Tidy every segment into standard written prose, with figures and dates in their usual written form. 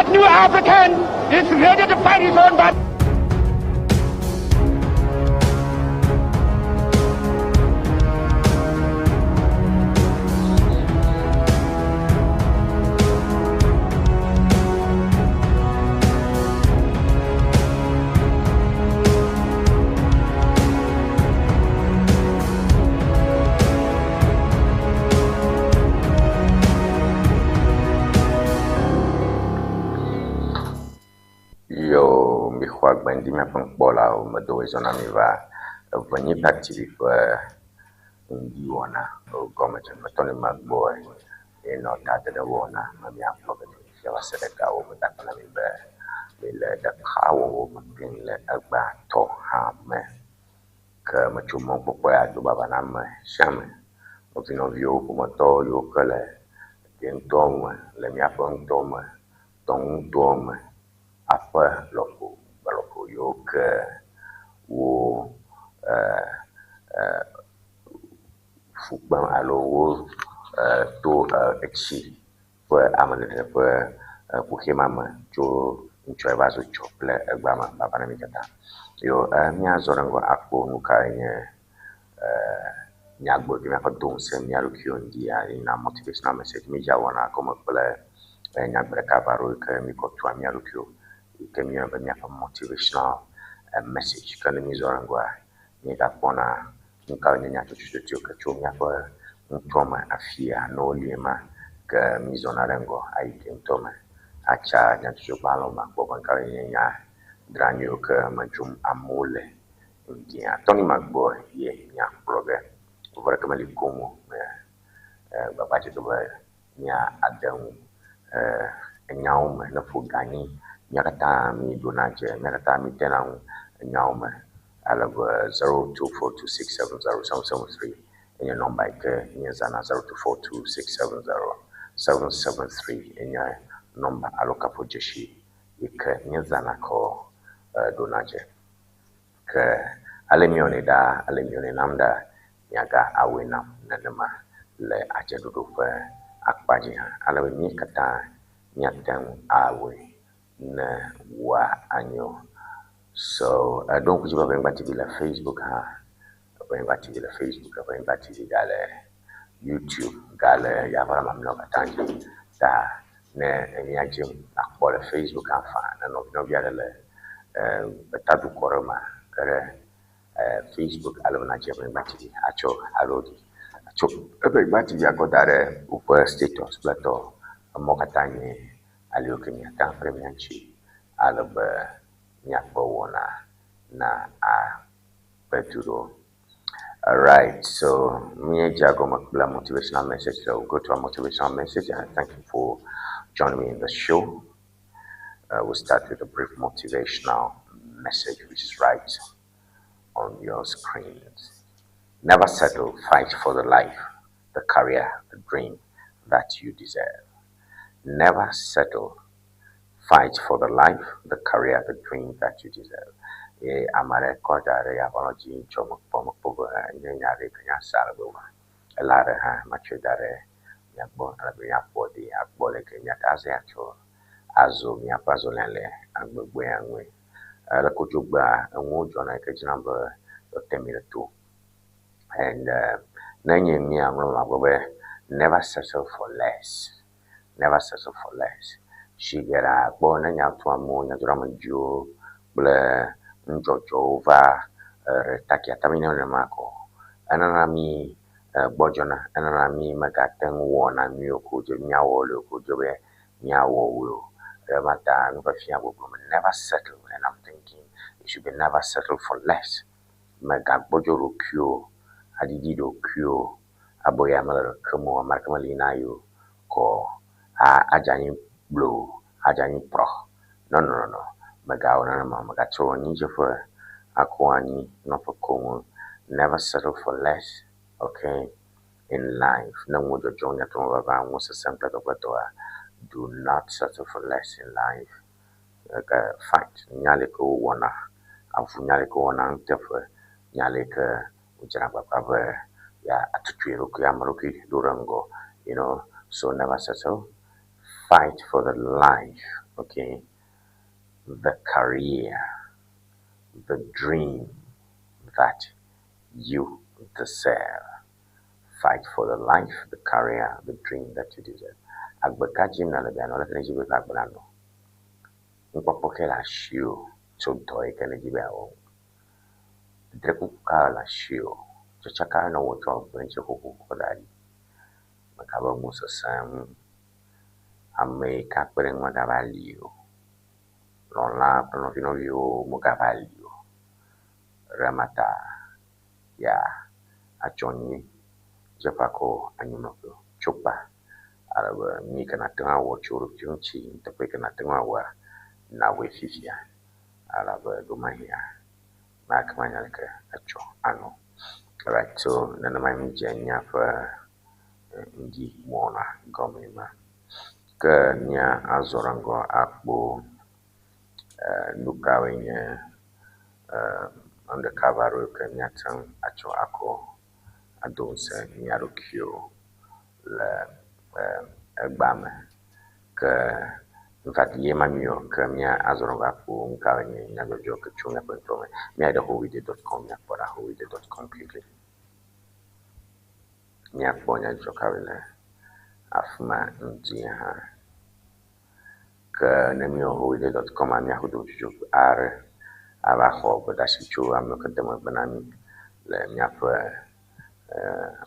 That new African is ready to fight his own battle. Yo mixɔ agbe ŋdi miaƒe nukpɔlawo medo wòezɔ na mi va Evenyigba TV ƒe ŋdi wɔna gɔmedzeƒe Tony Magbɔe ye nɔ ta de ɖe wɔna me miakpɔ be fifia va se ɖe gawo me da akpe na mi be mile ɖekawɔwɔ me kplim le egbea tɔ hã me. Ke metso mɔkpɔkpɔ ya do baba na ame sia ame, nɔvi nɔviwo, ƒometɔ yiwo ke le ye ŋutɔ me, le míaƒe ŋutɔ me, tɔ ŋutɔ me, aƒe lɔƒo, gbe lɔƒo yiwo ke wo fu kpem alo wo to etsi ƒe ameɖeɖe ƒe kuxi ma me tso ŋutsua va zu tsɔ kple egbea me baba na mi katã. Yo míazɔ ɖe ŋgɔ akpɔ nu kae nye nyagblɔɖi míaƒe do ŋusẽ mía ɖokuiwo ŋdi ya na motivational message. Mídze wɔna gɔme kple nyagbe ɖeka va ɖo yi ke míkɔ tua mía ɖokuiwo yi ke míeyɔna be míaƒe motivational message. Ke ne mízɔ ɖe ŋgɔa, míegakpɔna nu kawoe nye nyatsotsotsotsowo ke tso míaƒe ŋutɔ me afia ne wolie ma ke mízɔna ɖe ŋgɔ ayi ke ŋutɔ me atsa nyadzɔdzɔgbalẽwo me akpɔ be nu kawoe nye nya dranyuiwo ke me dzrom amewo le ŋdia. Tony Magbɔ ye míakplɔ ge. Vɔ ɖeke meli koŋ o. Gbagba dze ge be míade ŋu enyawo me ne ƒo ga anyi. Mía katã míɖona dze, mía katã mídena ŋu enyawo me. Ale be 0242670773 enye nɔmba yi ke míezãna 0242670773 enye nɔmba alo kaƒodzesi yi ke míezãna kɔ ɖona dze. Ke ale míewɔnɛ ɖaa, ale míewɔnɛ nam ɖaa, miaga awɔe nam nenema le adzeɖoɖo ƒe akpa dzi hã. Ale be mí katã míate ŋu awɔe ne wòanyo. So, ɖo ŋku dzi be Evenyigba TV le Facebook hã. Evenyigba TV le Facebook, Evenyigba TV gale YouTube, gale yaʋala mamlɛawo katã dzi. Ta ne enya dzem nakpɔ le Facebook hã faa ne nɔvi nɔvi aɖe le gbetadukɔ ɖe mea, ke ɖe Facebook ale be nadze Evenyigba TV atsɔ alo ɖi atsɔ Evenyigba TV akɔ da ɖe woƒe status kple tɔ emɔ katã nye ale yiwo ke miate ŋu akpe ɖe mía ŋuti ale be míaƒe wɔna na akpe du ɖo. Alright, so me Jago Makbla motivational message. So we'll go to our motivational message, and thank you for joining me in the show. We'll start with a brief motivational message, which is right on your screens. Never settle, fight for the life, the career, the dream that you deserve. Never settle, fight for the life, the career, the dream that you deserve. Ye amare kɔ da ɖe abalɔ dzi ŋtsɔ mekpɔ mekpɔ be nye nya ɖe ke nya sa le be wa ela ɖe hã matsɔe da ɖe miagbɔ ale be miakpɔ ɖi akpɔ leke miate aze atsɔ azɔ miaƒe azɔlia le agbegbea ŋue. Le kodzogbea enuwo dzɔna yi ke dzina be yewote mi ɖe to. And ne nye mía ŋlɔ magblɔ be never settle for less. Never settle for less. Si geɖe akpɔ ne nya tu amewo, nyadzɔɖamedziwo kple nudzɔdzɔwo va ɖe taki ne nenema ko enana mí gbɔdzɔna, enana mí megate ŋu wɔna nu yiwo ke wodze míawɔ le wo ke wodze be míawɔ woe o. Ema ta nufiafia gbɔgblɔ me never settle, and I'm thinking it should be never settle for less. Megagbɔdzɔ ɖokuiwò, aɖiɖi ɖokuiwò, abe ya mele ɖeke me o, ame aɖeke meli na ye o, kɔ adze anyi gbloo, adze anyi prɔ. No, no, no, no. Megawɔ nenema o, megatrɔ anyidzeƒe akɔ anyi nɔƒe koŋ. Never settle for less, okay, in life. Ne nuwo dzɔdzɔm, nyateƒe vava, nuwo sesẽm kple dɔgbedɔa, do not settle for less in life. Like, fight. Nya li ke wowɔna, avu nya li ke wowɔna nuteƒe, nya li ke wodzena agbagba be ya atutu ye ɖokui, ame ɖokui ɖo ɖe ŋgɔ, you know. So never settle. Fight for the life. Okay, the career, the dream that you deserve. Fight for the life, the career, the dream that you deserve. Agbe ka dzim nèle be yeanɔ? Aleke nèdi be yeƒe agbe nanɔ? Nukpɔkpɔ kae le asiwò tso dɔ yi ke nèdi be yeawɔ ŋu? Drekuku ka le asiwò? Tsatsa kae nèwɔ tsɔ gbe ŋuti xoxoxo kɔ da ɖi? Mègabe ŋu sesẽ ŋu. Ame yi ke akpe ɖe ŋu megava li o. Lɔlã kple nɔvinɔviwo megava li o. Ɖe ema ta ya atsɔ nyui dze ƒã ko anyimlɔƒe o. Tso kpa ale be nu yi ke nàte ŋu awɔ tso ɖokuiwò ŋuti, nuteƒe yi ke nàte ŋu awɔa, nawɔe fifia ale be ɖewomahiã make manya leke etsɔ anɔ. Alright, so nenemae mídze míaƒe ŋdi wɔna gɔmee ma. Ke mía azɔ ɖe ŋgɔ akpɔ nu kawoe nye nu ɖeka eve aɖewo yi ke míate ŋu atsɔ akɔ ado ŋusẽ mía ɖokuiwo le egbea me. Ke infact ye ma nyuie o ke mía azɔ ɖe ŋgɔ akpɔ nu kawoe nye nyadzɔdzɔ ke tso míaƒe ŋutɔ me. Míayi ɖe howide.com míakpɔ ɖa howide.com quickly. Míakpɔ nyadzɔdzɔ kawoe le afi ma ŋdi hã. Ke ne míewɔ howide.com míaƒe dzodzro aɖe ava xɔ gbedeasi tso amewo ke de megbe na mí le míaƒe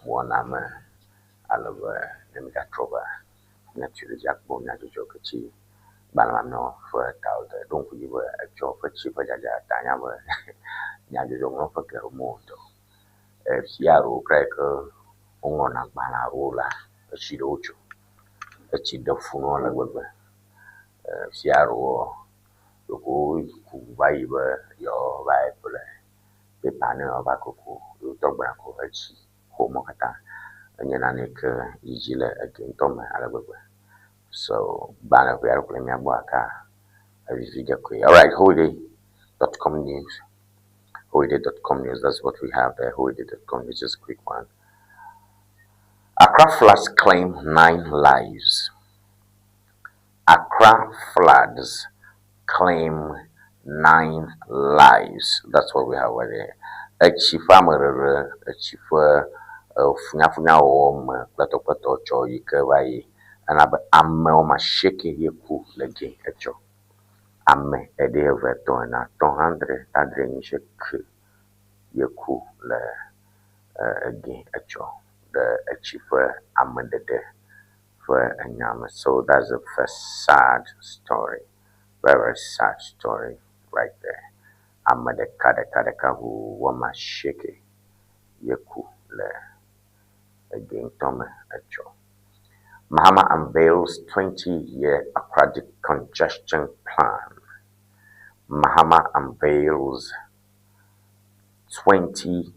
wɔna me ale be ne mígatrɔ va míatui ɖe edzi akpɔ nyadzɔdzɔ ke tsi gbalẽ mamlɛawo ƒe tawo de. Ɖo ŋku dzi be etsɔ ƒe tsi ƒe dzadza ta nya be nyadzɔdzɔŋlɔƒe geɖewo mewɔ dɔ o. Efia ɖewo kura yi ke woŋlɔna agbalẽ aɖewo la, etsi ɖe wo tso. Etsi ɖe fu na wo ale gbegbe. Fia ɖewoa, ɖeko woku va yi be yewoava yi ƒle pepa ne yewoava koko yewo tɔgbe ko etsi xɔ mɔ katã. Enye nane yi ke dzidzi le ege ŋutɔ me ale gbegbe. So gbalẽ ʋɛ aɖe ko le mía gbɔ gake evivi ge koe. Alright, howide.com news. Howide.com news, that's what we have there. Howide.com news, just a quick one. Accra floods claim 9 lives. Accra floods claim 9 lives. That's what we have over there. Etsi ƒe ameɖeɖe, etsi ƒe funyafunyawɔwɔ me kpletɔkpletɔ tsɔ yi ke va yi ena be ame woame asieke ye ku le ge etsɔ. Ame eɖe, eve, etɔ̃, ene, atɔ̃, adre, adre, enyi, asieke ye ku le ege etsɔ ɖe etsi ƒe ameɖeɖe ƒe enya me. So that's the first sad story. Very, very sad story right there. Ame ɖeka ɖeka ɖeka ʋuu woame asieke ye ku le ege ŋutɔ me etsɔ. Mahama unveils 20-year Accra decongestion plan. Mahama unveils 20-year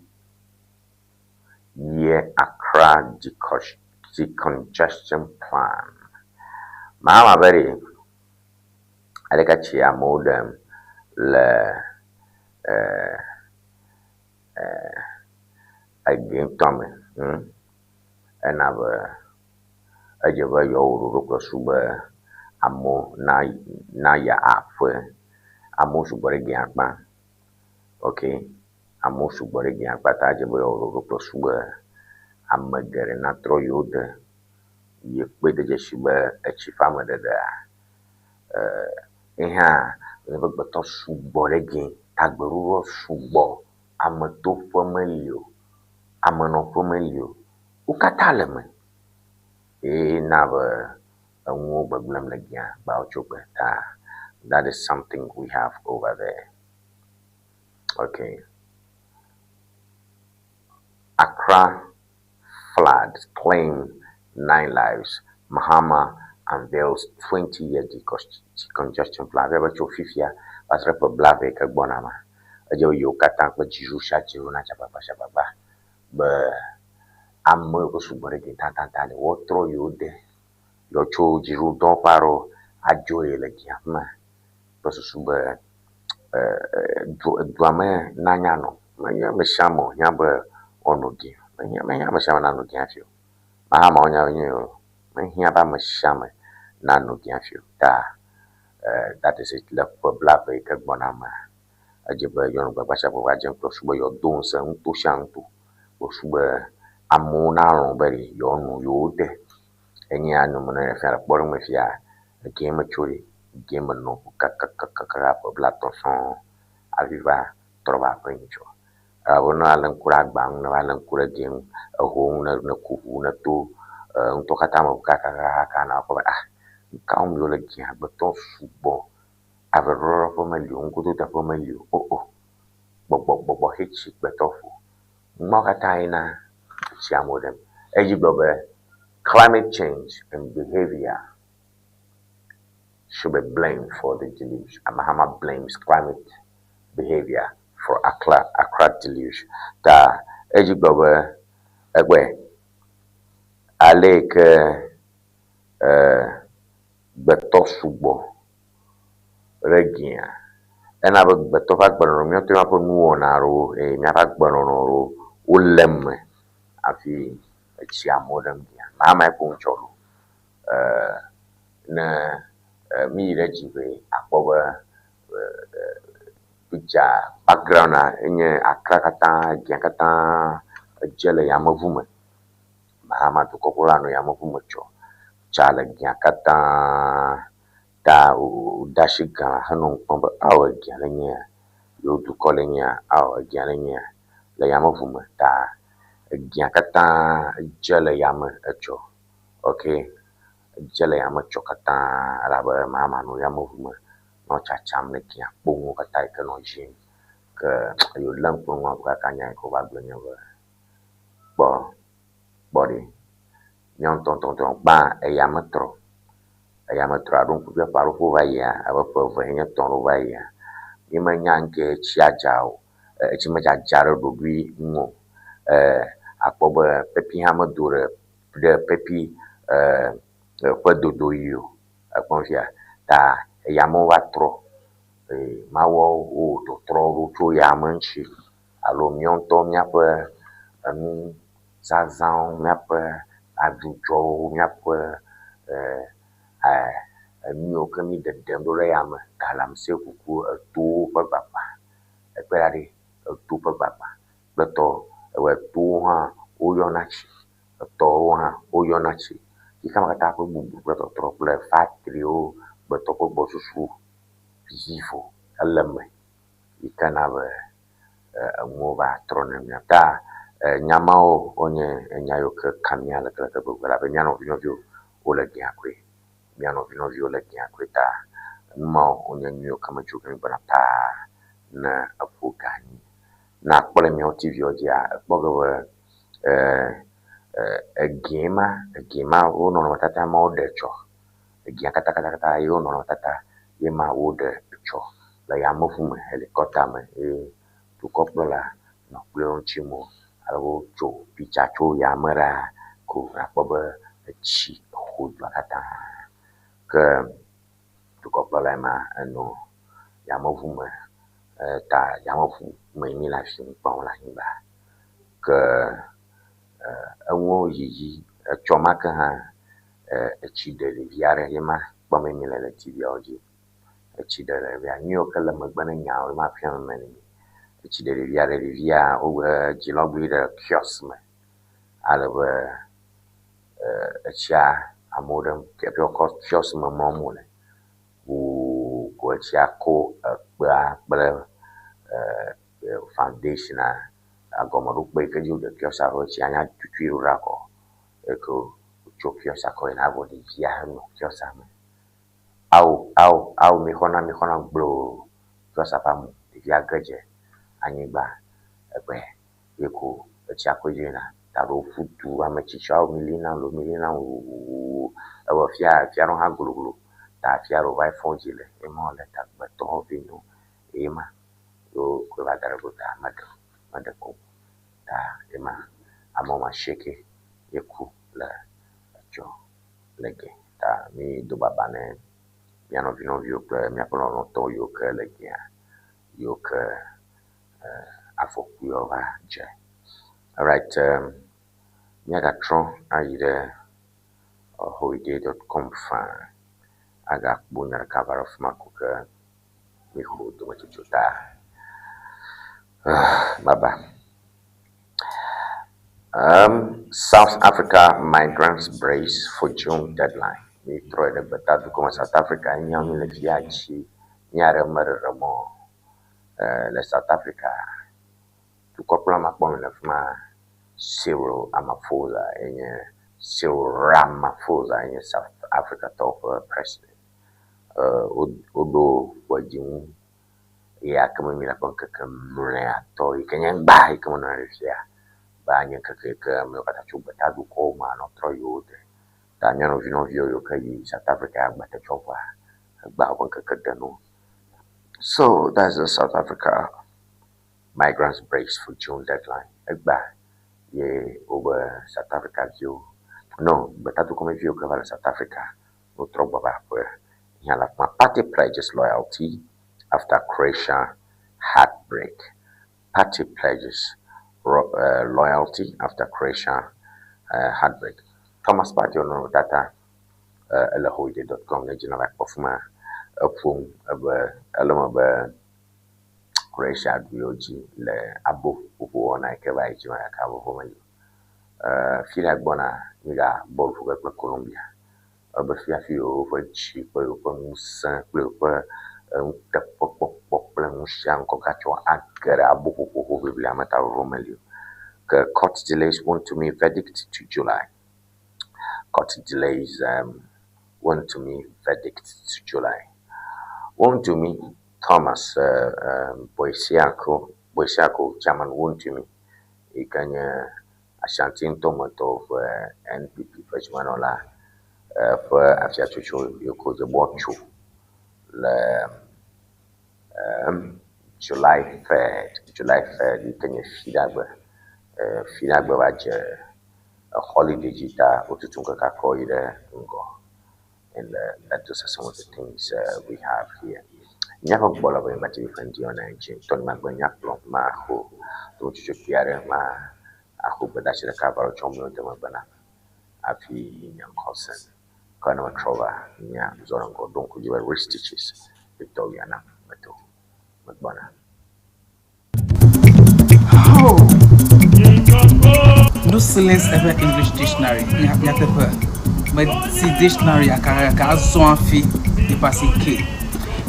Accra decongestion plan. Mahama be ɖe aleke tsi amewo ɖem le ege ŋutɔ me. Ena be edze be yewoawɔ ɖoɖo kple su be amewo nayi aƒe. Amewo sugbɔ ɖe gea kpa. Okay, amewo sugbɔ ɖe gea kpa ta edze be yewoawɔ ɖoɖo kple su be ame geɖe natrɔ yewo de. Ye kpɔe de dzesi be etsi ƒe ameɖeɖea, ye hã míaƒe gbetɔ sugbɔ ɖe ge. Tagbeɖuɖɔ sugbɔ. Ametoƒe meli o, amenɔƒe meli o. Wo katã le eme eye na be enuwo gbegblẽm le gea gbawo ta that is something we have over there. Okay. Accra floods claim 9 lives. Mahama unveils 20-year decongestion plan. Ebe tso fifia va se ɖe ƒe blaeve yi ke gbɔna ma, edze be yewo katã kple dziɖuɖu sia dziɖuɖu natse agbagba sia agbagba be ame yiwo sugbɔ ɖe ge tatata ɖe woatrɔ yewo de. Yewoatso dziɖuɖudɔwɔƒe aɖewo adzo yi le gea me kple susu be dua me nanya nɔ. Menye ame sia ame wòhiã be woanɔ ge. Menye ame sia ame nanɔ ge hafi o. Mahama wonya nyuie o. Mehiã be ame sia ame nanɔ ge hafi o. Ta That is it. Le ƒe blaeve yi ke gbɔna mea, edze be nyɔnugbagbasakpɔ va dze ŋgɔ su be yewoado ŋusẽ nuto sia nuto kpɔ be amewo nalɔ̃ be yewoanɔ yewo de. Enye anɔ eme ne fia le kpɔɖeŋu me fia, egee metso ɖi, egee menɔ kakakakaka ƒe blaetɔ̃ sɔŋ hafi va trɔ va aƒe nyitsɔ. Elabe ne ale ŋku ɖe agba ŋu, ne va lé ŋku ɖe gie ŋu, eho ŋu ne ne ku ʋu ne to ŋutɔ katã me kakakaka na kpɔ be ah, nu ka wɔm yewo le gia agbetɔ sugbɔ. Aveɖɔɖɔƒe meli o, ŋgododeƒe meli o. O o, gbɔgbɔ gbɔgbɔ hetsi gbetɔ ƒo. Nu mawo katã yina tsi amewo ɖem. Edzi gblɔ be climate change and behavior should be blamed for the deluge. Mahama blames climate behavior for Accra deluge. Ta edzi gblɔ be egbe ale yi ke gbetɔ sugbɔ ɖe gia, ena be gbetɔ ƒe agbenɔnɔ, míawo ŋutɔ míaƒe nuwɔna aɖewo eye míaƒe agbenɔnɔ aɖewo wole eme hafi etsi amewo ɖem gia. Mahama ƒo nu tsɔ loo. Ne míyi ɖe dzi ʋɛ akpɔ be picture background enye Accra katã, egia katã edze le yameʋu me. Mahama dukɔkplɔla nɔ yameʋu me tsɔ tsa le gia katã ta wòde asi glã henɔ nu kpɔm be ao egia le nye ya, yewo dukɔ le nye ya, ao egia le nye ya le yameʋu me ta egia katã edze le yame etsɔ. Ok, edze le yame tsɔ katã elabe Mahama nɔ yameʋu me nɔ tsatsam le gia kpɔ nuwo katã yi ke nɔ dzi yim. Ke eyi wòlé ŋku ɖe nua kaka nya yi ke wova gblɔ nye be kpɔ kpɔ ɖi míawo ŋutɔŋutɔŋutɔ gbã eya metrɔ eya metrɔ aɖo ŋku ƒe aɖewo ƒo va yia abe ƒe eve nye etɔ̃ ɖewo va yia mímenya nu ke tsia dza o. Etsi medzadza ɖe ɖoɖoe ŋu o. Akpɔ be pepi hã medo ɖe ɖe pepi ƒe dodoɣi o. Ekpɔ fia ta eyamewo va trɔ. Mawɔ wo tɔtrɔ ɖo tso yame ŋuti alo míawo ŋutɔ míaƒe enuzazãwo, míaƒe adzudzɔwo, míaƒe enu yiwo ke mí ɖeɖem ɖo ɖe yame, galamsey kuku, etowo ƒe gbagba, ekpe ɖa ɖi, eto ƒe gbagba kple tɔ etowo hã woyɔna tsi, etɔwo hã woyɔna tsi. Xexeame katã ƒe bubu kple tɔtrɔ kple factorywo, gbetɔ ƒe gbɔsusu vivivo ele eme yi ke na be enuwo va trɔ ne mía. Ta nya mawo wonye enya yiwo ke ka mía lekeleke gbegbe elabe mía nɔvi nɔviwo wole gia koe. Mía nɔvi nɔviwo le gia koe ta nu mawo wonye nu yiwo ke me tso ge mígbɔna paa ne eƒo ga anyi. Ne akpɔ le míawo TV-wo dzia, ekpɔ ge be egie ma, egie ma wo nɔnɔmetata ma woɖe tsɔ. Egia katã ye wo nɔnɔmetata ye ma woɖe tsɔ le yameʋu me, helicopter me eye dukɔkplɔla nɔ kple wo ŋuti mo alo wotso picture tso yame ɖaa ko nakpɔ be etsi xɔ dua katã. Ke dukɔkplɔla ma enɔ yameʋu me ta yameʋu me mí le afi kpɔm le anyigba. Ke enuwo yi dzi etsɔ ma ke hã etsi ɖe ɖevi aɖe ye ma kpɔm mí le le TV-awo dzi. Etsi ɖe ɖevia. Nu yiwo ke le megbe ne nyawo ye ma fiam mele mi. Etsi ɖe ɖevi aɖe, ɖevia wobe dzilɔgoe ɖe kiosk me ale be etsia amewo ɖem wokɔ kiosk me mlɔm wole. Ʋuu ko etsia ko ekpea kple foundation agɔmeɖokpe yi ke dzi wode kiosk ɖo etsia nya tutui ɖo ɖa kɔ eke wotso kiosk kɔ yina evɔ ɖevia nɔ kiosk me. Awo awo awo mixɔna mixɔna gbloo kiosk ƒe amu ɖevia ge dze anyigba egbe ye ko etsia kɔe dzo yina ta ɖewo ƒu du ame tsitsiawo mili na lo mili na wuwuwu evɔ fia fia ɖewo hã gloglo ta fia ɖewo va fɔ dzi le ema wole ta gbetɔwo ƒe nu eye ma yo koe va da ɖe gota meɖe meɖe ko ta ema ame woame asieke ye ku le etsɔ le ge ta mi do baba ne mía nɔvi nɔviwo kple míaƒe lɔlɔ̃tɔ yiwo ke le gea yiwo ke afɔku yawo va dze. Alright, míagatrɔ ayi ɖe holiday.com faa. Agakpɔ nya ɖeka va ɖe fi ma ko ke míexɔ dometsotso ta. Baba. South Africa migrants brace for June deadline. Míetrɔe ɖe gbeta dukɔ me South Africa nye mi le fia tsi nya ɖe meɖeɖe mɔ le South Africa. Dukɔkplɔla makpɔ mi le fi ma Cyril Ramaphosa enye Cyril Ramaphosa enye South Africa tɔwo ƒe president. Woɖo ƒe dzi ŋu eya ke me mi le ƒe ŋkeke mlɔeatɔ yi ke nye gba yi ke menɔ anyi fifia be anye ŋkeke yi ke amewo katã tso gbeta dukɔwo me anɔ trɔ yi wo de. Ta mía nɔvi nɔviwo yiwo ke yi South Africa agbetetsɔƒea egba woƒe ŋkeke de no. So that's the South Africa migrants brace for June deadline. Egba ye wobe South Africa viwo no gbeta dukɔmeviwo ke va le South Africa wotrɔ gbɔ va aƒe hiã le afi ma. Partey pledges loyalty after Croatia heartbreak. Partey pledges loyalty after Croatia heartbreak. Thomas Partey nɔ tata ele holiday.com ne dzina va kpɔ fi ma eƒom ebe ele me be Croatia ɖu yewo dzi le abo ƒoƒo wɔna yi ke va yi dzi ma gake aboƒoƒo meli o. Fi ɖe gbɔna míga bɔl ƒo ge kple Colombia. Ebe fiafi yewoƒe dzi kple yewoƒe ŋusẽ kple yewoƒe nuteƒekpɔkpɔ kple nu sia nu kɔ gatsɔ age ɖe aboƒoƒo hoʋiʋlia me ta vovo meli o. Ke court delays Wontumi verdict to July. Court delays Wontumi verdict to July. Wontumi Thomas Boisiako, chairman Wontumi yi ke nye Ashanti ŋutɔmetɔwo ƒe NPP ƒe zimenɔla ƒe afiatsotso yi ke wodze be woatso le July 3rd, July 3rd yi ke nye Fiɖagbe. Fiɖagbe va dze holiday dzi ta wotutu ŋkekea kɔ yi ɖe ŋgɔ. And that those are some of the things we have here. Míaƒe gbɔ le be TV ƒe ŋdi wɔna dzi ŋutɔ ne magbe nyakplɔ maxo dometsotsotso kpui aɖe ma axo gbedeasi ɖeka va tsɔ miwo de megbe na hafi nye ŋkɔ sẽ. Ke ne metrɔ va mía zɔ ɖe ŋgɔ ɖo ŋku dzi be Rich Stitches Victor Wiana meto megbɔna. Oh. No silence ever English dictionary. Nyateƒe. Meti dictionary akakaka azɔ hafi yepasi ke.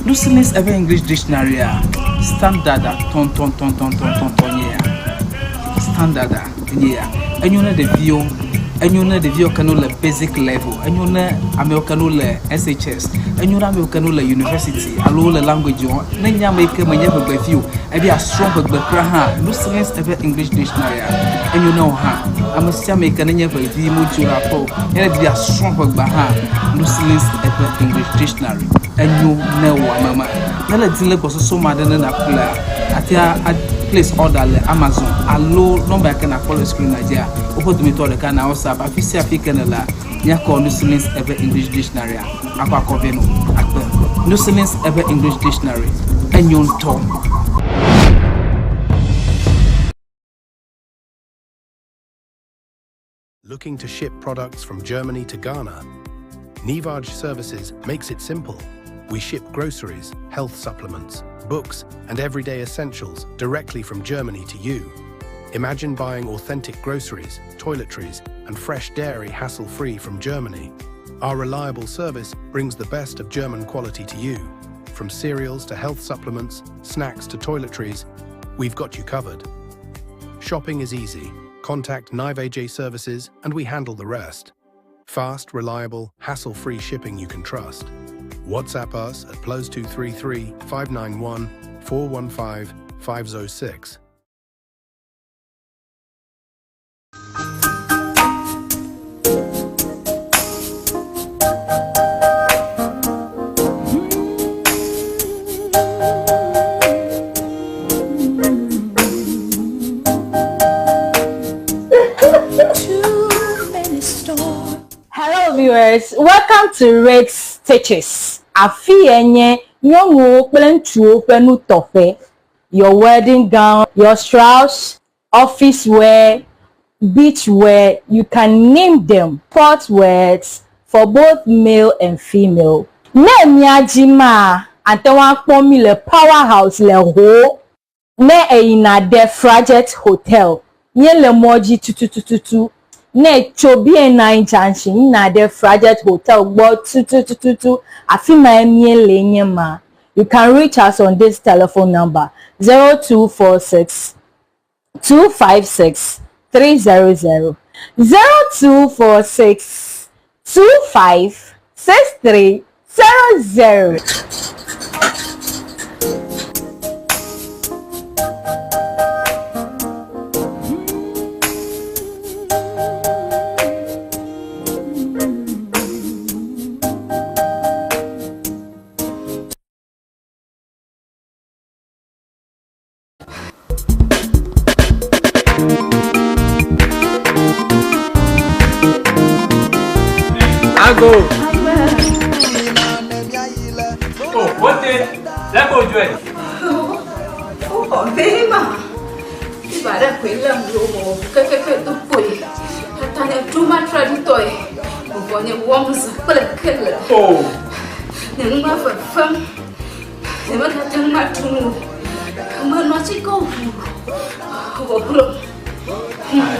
No silence ever English dictionary a standard a tɔntɔntɔntɔntɔntɔntɔ nye ya. Standard a nye ya. Enyo ne ɖeviwo, enyo ne ɖeviwo ke no le basic level, enyo ne amewo ke no le SHS, enyo ne amewo ke no le university alo le language wɔm. Ne nye ame yi ke menye ʋegbevi o, ebi asrɔ̃ ʋegbe kura hã, no silence ever English dictionary a enyo ne wò hã. Ame sia ame yi ke nenye ʋevi modzo le aƒe o, ye ne di asrɔ̃ ʋegbea hã, no silence ever English dictionary enyo ne wò ame ma. Ne le di le gbɔsɔsɔ ma ɖe ne nàƒlea, àte a place order le Amazon alo nɔmba yi ke nàkpɔ le screen dzia, woƒe dometɔ ɖeka na WhatsApp. Afi sia afi ke nèlea, míakɔ No Silence Ever English Dictionary a akɔ akɔ vɛ no akpe. No Silence Ever English Dictionary enyo ŋutɔ. Looking to ship products from Germany to Ghana? Nivaj Services makes it simple. We ship groceries, health supplements, books, and everyday essentials directly from Germany to you. Imagine buying authentic groceries, toiletries, and fresh dairy hassle-free from Germany. Our reliable service brings the best of German quality to you. From cereals to health supplements, snacks to toiletries, we've got you covered. Shopping is easy. Contact Nive AJ Services and we handle the rest. Fast, reliable, hassle-free shipping you can trust. WhatsApp us at +233 591 415 506. Too many storms. Hello viewers, welcome to Red Stitches. Afi ye nye nyɔnuwo kple ŋutsuwo ƒe nutɔƒe. Your wedding gown, your shrouds, office wear, beach wear, you can name them. Sport wears for both male and female. Ne mía dzi maa, ate ŋu akpɔ mí le Power House le Ho. Ne èyina ɖe Frajet Hotel, míele mɔ dzi tutututu. Ne ètso BNI Junction yina ɖe Frajet Hotel gbɔ tutututu, afi mae míele nye ma. You can reach us on this telephone number, 0246 256 300, 0246 25 63 00. Ago. Oh, wote. Lẹ́kọ̀ọ́ ojú ẹ̀. Ó bema. Ibara kwela mlomo kekeke tukoi. Atane tuma traditoi. Ubonye womza kule kele. Oh. Ne ngma fefem. Ne makate ngma tunu. Menɔ tsi ko ʋu. Wòklo.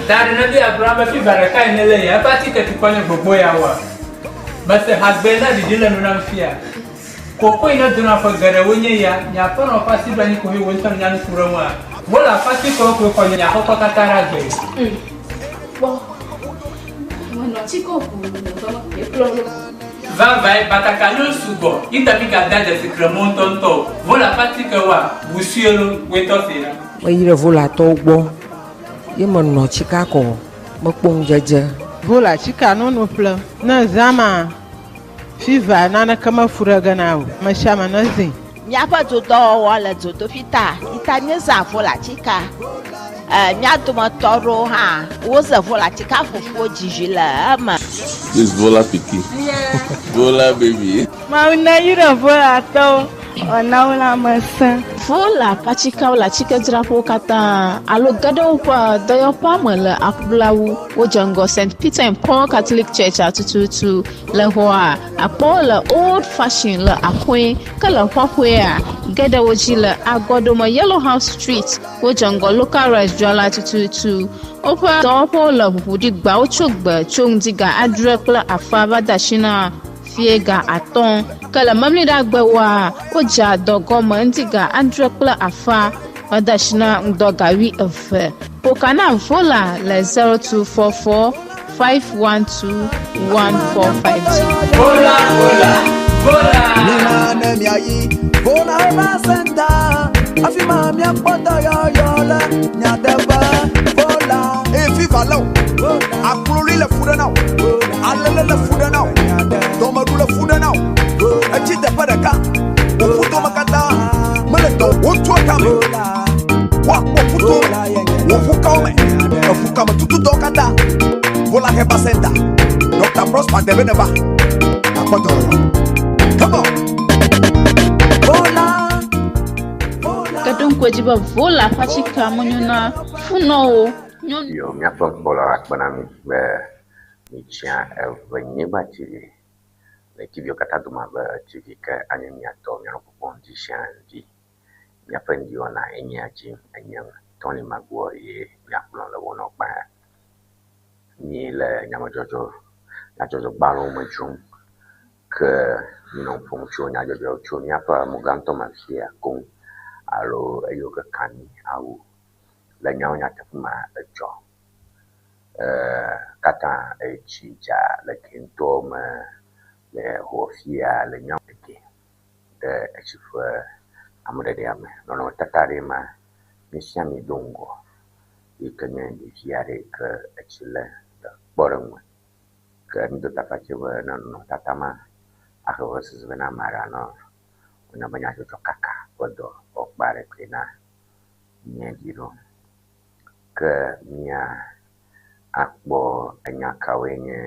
Tari ne bi Abraham be fiva ɖeka yi ne le ya, eƒe atike tukɔ nye gbogbo ya wɔa. Mese hagbe na ɖiɖi le nu nam fia. Koko yi ne dona ƒe geɖewo nye ya, nye aƒenɔ ƒe asi ɖo anyi koe wò ŋutɔ nya nu ku ɖe ŋua. Wole aƒe atikewo koe xɔ nye aƒekɔ katã ɖe agbe. Kpɔ. Menɔ tsi ko ʋu ekplɔ ɖo. Vavae batakaliwo sugbɔ yi ta mi gada dzesi kremɔ ŋutɔŋutɔ o. Wole aƒe atikewoa, busue lo, woetɔ se na. Meyi ɖe Volatɔwo gbɔ ye menɔ tsika kɔ mekpɔ ŋudzedze. Vola tsika nono ƒlem. Ne zã ma fiva naneke mefu ɖe ge na o. Ame sia ame ne zĩ. Míaƒe dodɔwɔwɔ le dzodoƒi ta ita míezã volatsika. E, mía dometɔ aɖewo hã woze volatsika fufuwo dzizi le eme. This Vola pikin. Vola baby. Mawu ne yra Volatɔwo, wòana wo lãmesẽ. Vola ƒe atsikewo le atsikedzraƒewo katã alo ge ɖe woƒe dɔyɔƒea me le aƒulawu. Wodze ŋgɔ St. Peter and Paul Catholic Church atututu le xɔa akpɔwo le Old Fashion le Akoe ke le Ƒaƒoea ge ɖe wo dzi le Agɔdome Yellow House Street. Wodze ŋgɔ Local Rice dzrala tututu. Woƒe dɔwɔƒewo le ʋuʋu ɖi gbawo tso gbe tso ŋdi ga adre kple afa va de asi na fie ga atɔ̃. Ke le memleɖagbewoa, wodzea dɔ gɔme ŋdi ga adre kple afa va de asi na ŋdɔ ga wuieve. Ƒo na Vola le 0244 512 1452. Vola, vola, vola. Mina ne miayi Vola Herbal Center afi ma miakpɔ dɔyɔyɔ le nyateƒe Vola. Eye fifa lé o, akloli le fu ɖe na o, alele le fu ɖe na o, dɔmeɖu le fu ɖe na o, etsi teƒe ɖeka, wò ƒutome katã mele dɔ wotu tame, woakpɔ ƒuto me, wò ƒukawo me, eƒukame tututɔwo katã. Vola Herbal Center, Dr. Prosper Debe neva, akpɔ dɔyɔyɔ. Come on. Vola. Ke ɖo ŋku edzi be Vola ƒe atsike menyo na funɔwo. Nyɔnu Yo, míaƒe kpɔlawo akpe na mi be mitsia Eʋenyigba TV le TV-wo katã dome abe TV ke anye miatɔ mianɔ kpɔkpɔm ŋdi sia ŋdi. Míaƒe ŋdiwɔna enye dzi enye Tony Magoa ye miakplɔ le wɔnawo kpa. Mi le nyamedzɔdzɔ nyadzɔdzɔgbalẽwo me dzrom ke minɔ nu ƒom tso nyadzɔdzɔ tso míaƒe amegãtɔ me fia koŋ alo eyiwo ke ka mi awu le nyawo nyateƒe me edzɔ. Katã etsi dza le gɛntɔwo me le xɔfia le nyawo ege ɖe etsi ƒe ameɖeɖea me. Nɔnɔmetata ɖe ma mi sia mi do ŋgɔ yi ke nye ɖevi aɖe yi ke etsi le le kpɔɖeŋu me. Ke mi do tafatse be ne nɔnɔmetata ma ahe vevesese vɛ na ame aɖe anɔ wonya be nyadzɔdzɔ kaka ƒe dɔ wɔkpa ɖe koe na mía dzi ɖo. Ke mía akpɔ enya kawoe nye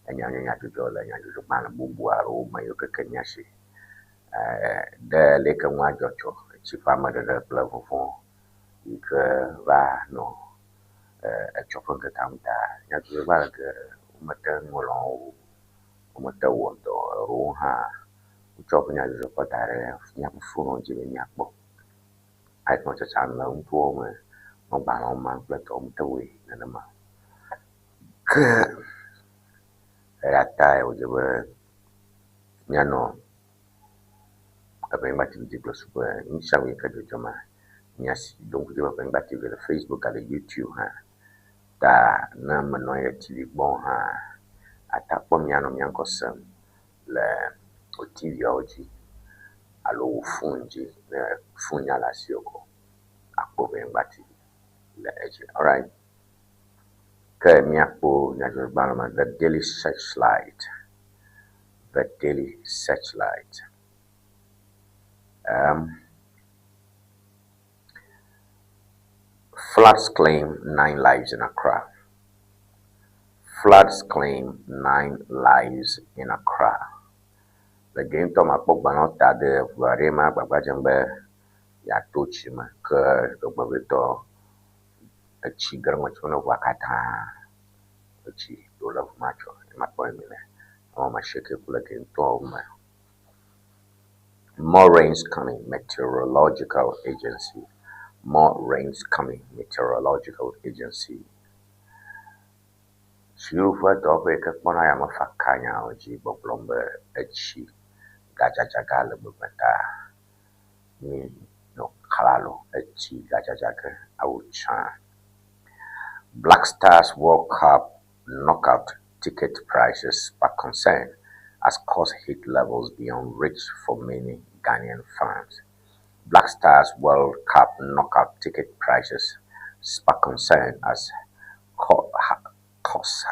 enya nye nyadzɔdzɔ le nyadzɔdzɔgbalẽ bubu aɖewo me yiwo keke mía si. Ɖe leke nua dzɔ tso etsi ƒe ameɖeɖe kple vɔvɔ̃ yi ke va nɔ etsɔ ƒe ŋkekea ŋu ta nyadzɔdzɔgbalẽ geɖe womete ŋlɔ o, womete wɔ dɔ eɖewo hã Wotsɔ woƒe nyadzɔdzɔ kɔ da ɖe míaƒe foniwo dzi be míakpɔ. Hafi nɔ tsatsam le ŋutowo me, nɔ gbalẽwo mam kple tɔwo mete wɔe nenema o. Ke eya tae wòdze be míanɔ Eʋenyigba TV dzi kple suku be nu sia nu yi ke dzɔdzɔma míasi. Ɖo ŋku edzi be Eʋenyigba TV le Facebook gale YouTube hã. Ta ne menɔ anyi ɖe TV gbɔ o hã, ate akpɔ mía nɔ mía ŋkɔ sem le wò TV-awo dzi alo wò foni dzi ne foni nya le asiwò ko akpɔ Eʋenyigba TV le edzi. Alright. Ke míakpɔ nyadzɔdzɔgbalẽ me The Daily Searchlight. The Daily Searchlight. Um, floods claim nine lives in Accra. Floods claim nine lives in Accra. Le ge ŋutɔ makpɔ gbalẽwo ta ɖe ʋu aɖe ma agbagba dzem be yeato tsi me ke dzɔgbevɔ̃etɔ etsi ge ɖe ŋɔti me ne ʋua katã. Etsi ɖo le ʋu ma tsɔ ye makpɔ mi le ame asieke ku le ge ŋutɔ me. More rains coming, Meteorological Agency. More rains coming, Meteorological Agency. Tsiɖoƒe dɔwɔƒe yi ke kpɔna yame fakanyawo dzi gbɔgblɔm be etsi gadzadza ge ale gbegbe ta minɔ klalo etsi gadzadza ge awu tsã. Black Stars World Cup knockout ticket prices spark concern as cost hit levels beyond reach for many Ghanaian fans. Black Stars World Cup knockout ticket prices spark concern as cost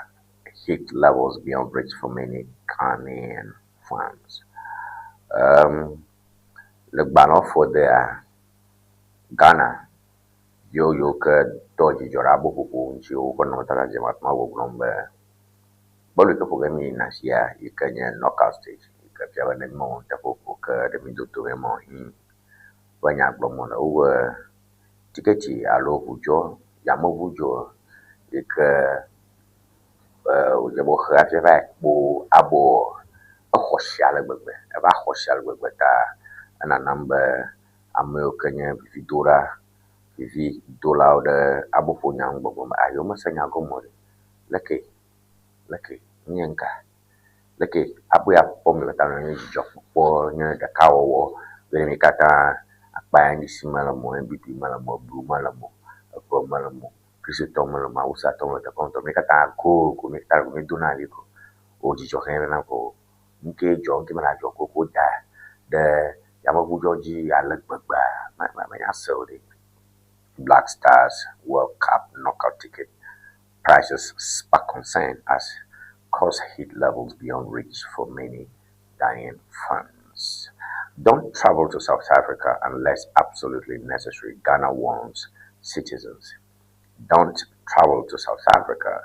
hit levels beyond reach for many Ghanaian fans. Um, le gbalẽ fɔ dea Ghana viwo yiwo ke tɔ dzidzɔ ɖe aboƒoƒo ŋuti woƒe nɔnɔmetata dze afi ma gbɔgblɔm be bɔlu yi ke ƒo ge mi yina sia yi ke nye knockout stage yi ke fia be ne mewɔ nuteƒe o ke ɖe mi do to mɔ hi ƒe nya gblɔm wole. Wobe tiketi alo ʋudzɔ, yameʋudzɔ yi ke wòdze be woxe hafi va yi kpɔ abɔ exɔ si ale gbegbe. Eva xɔ si ale gbegbe ta enanam be ame yiwo ke nye vividola vividolawo ɖe aboƒonya ŋu gbɔgblɔm be a yewomese nya gɔme o ɖe. Leke leke nye ŋka leke abo ya kpɔm le ta nye dzidzɔkpɔkpɔ nye ɖekawɔwɔ be mi katã akpa NDC mele mo, NPP mele mo, Blu mele mo, Eƒe mele mo, Kristotɔ mele mo, Awusatɔ mele mo, Dekɔnutɔ mi katã go ko mi katã mi dona ɣli ko wo dzidzɔ hẽ na ko nu ke dzɔ nu ke mele adzɔ ko ko da ɖe yameʋudzɔ dzi ale gbegbea menya se o ɖe. Black Stars World Cup knockout ticket prices spark concern as cost hit levels beyond reach for many Ghanaian fans. Don't travel to South Africa unless absolutely necessary, Ghana warns citizens. Don't travel to South Africa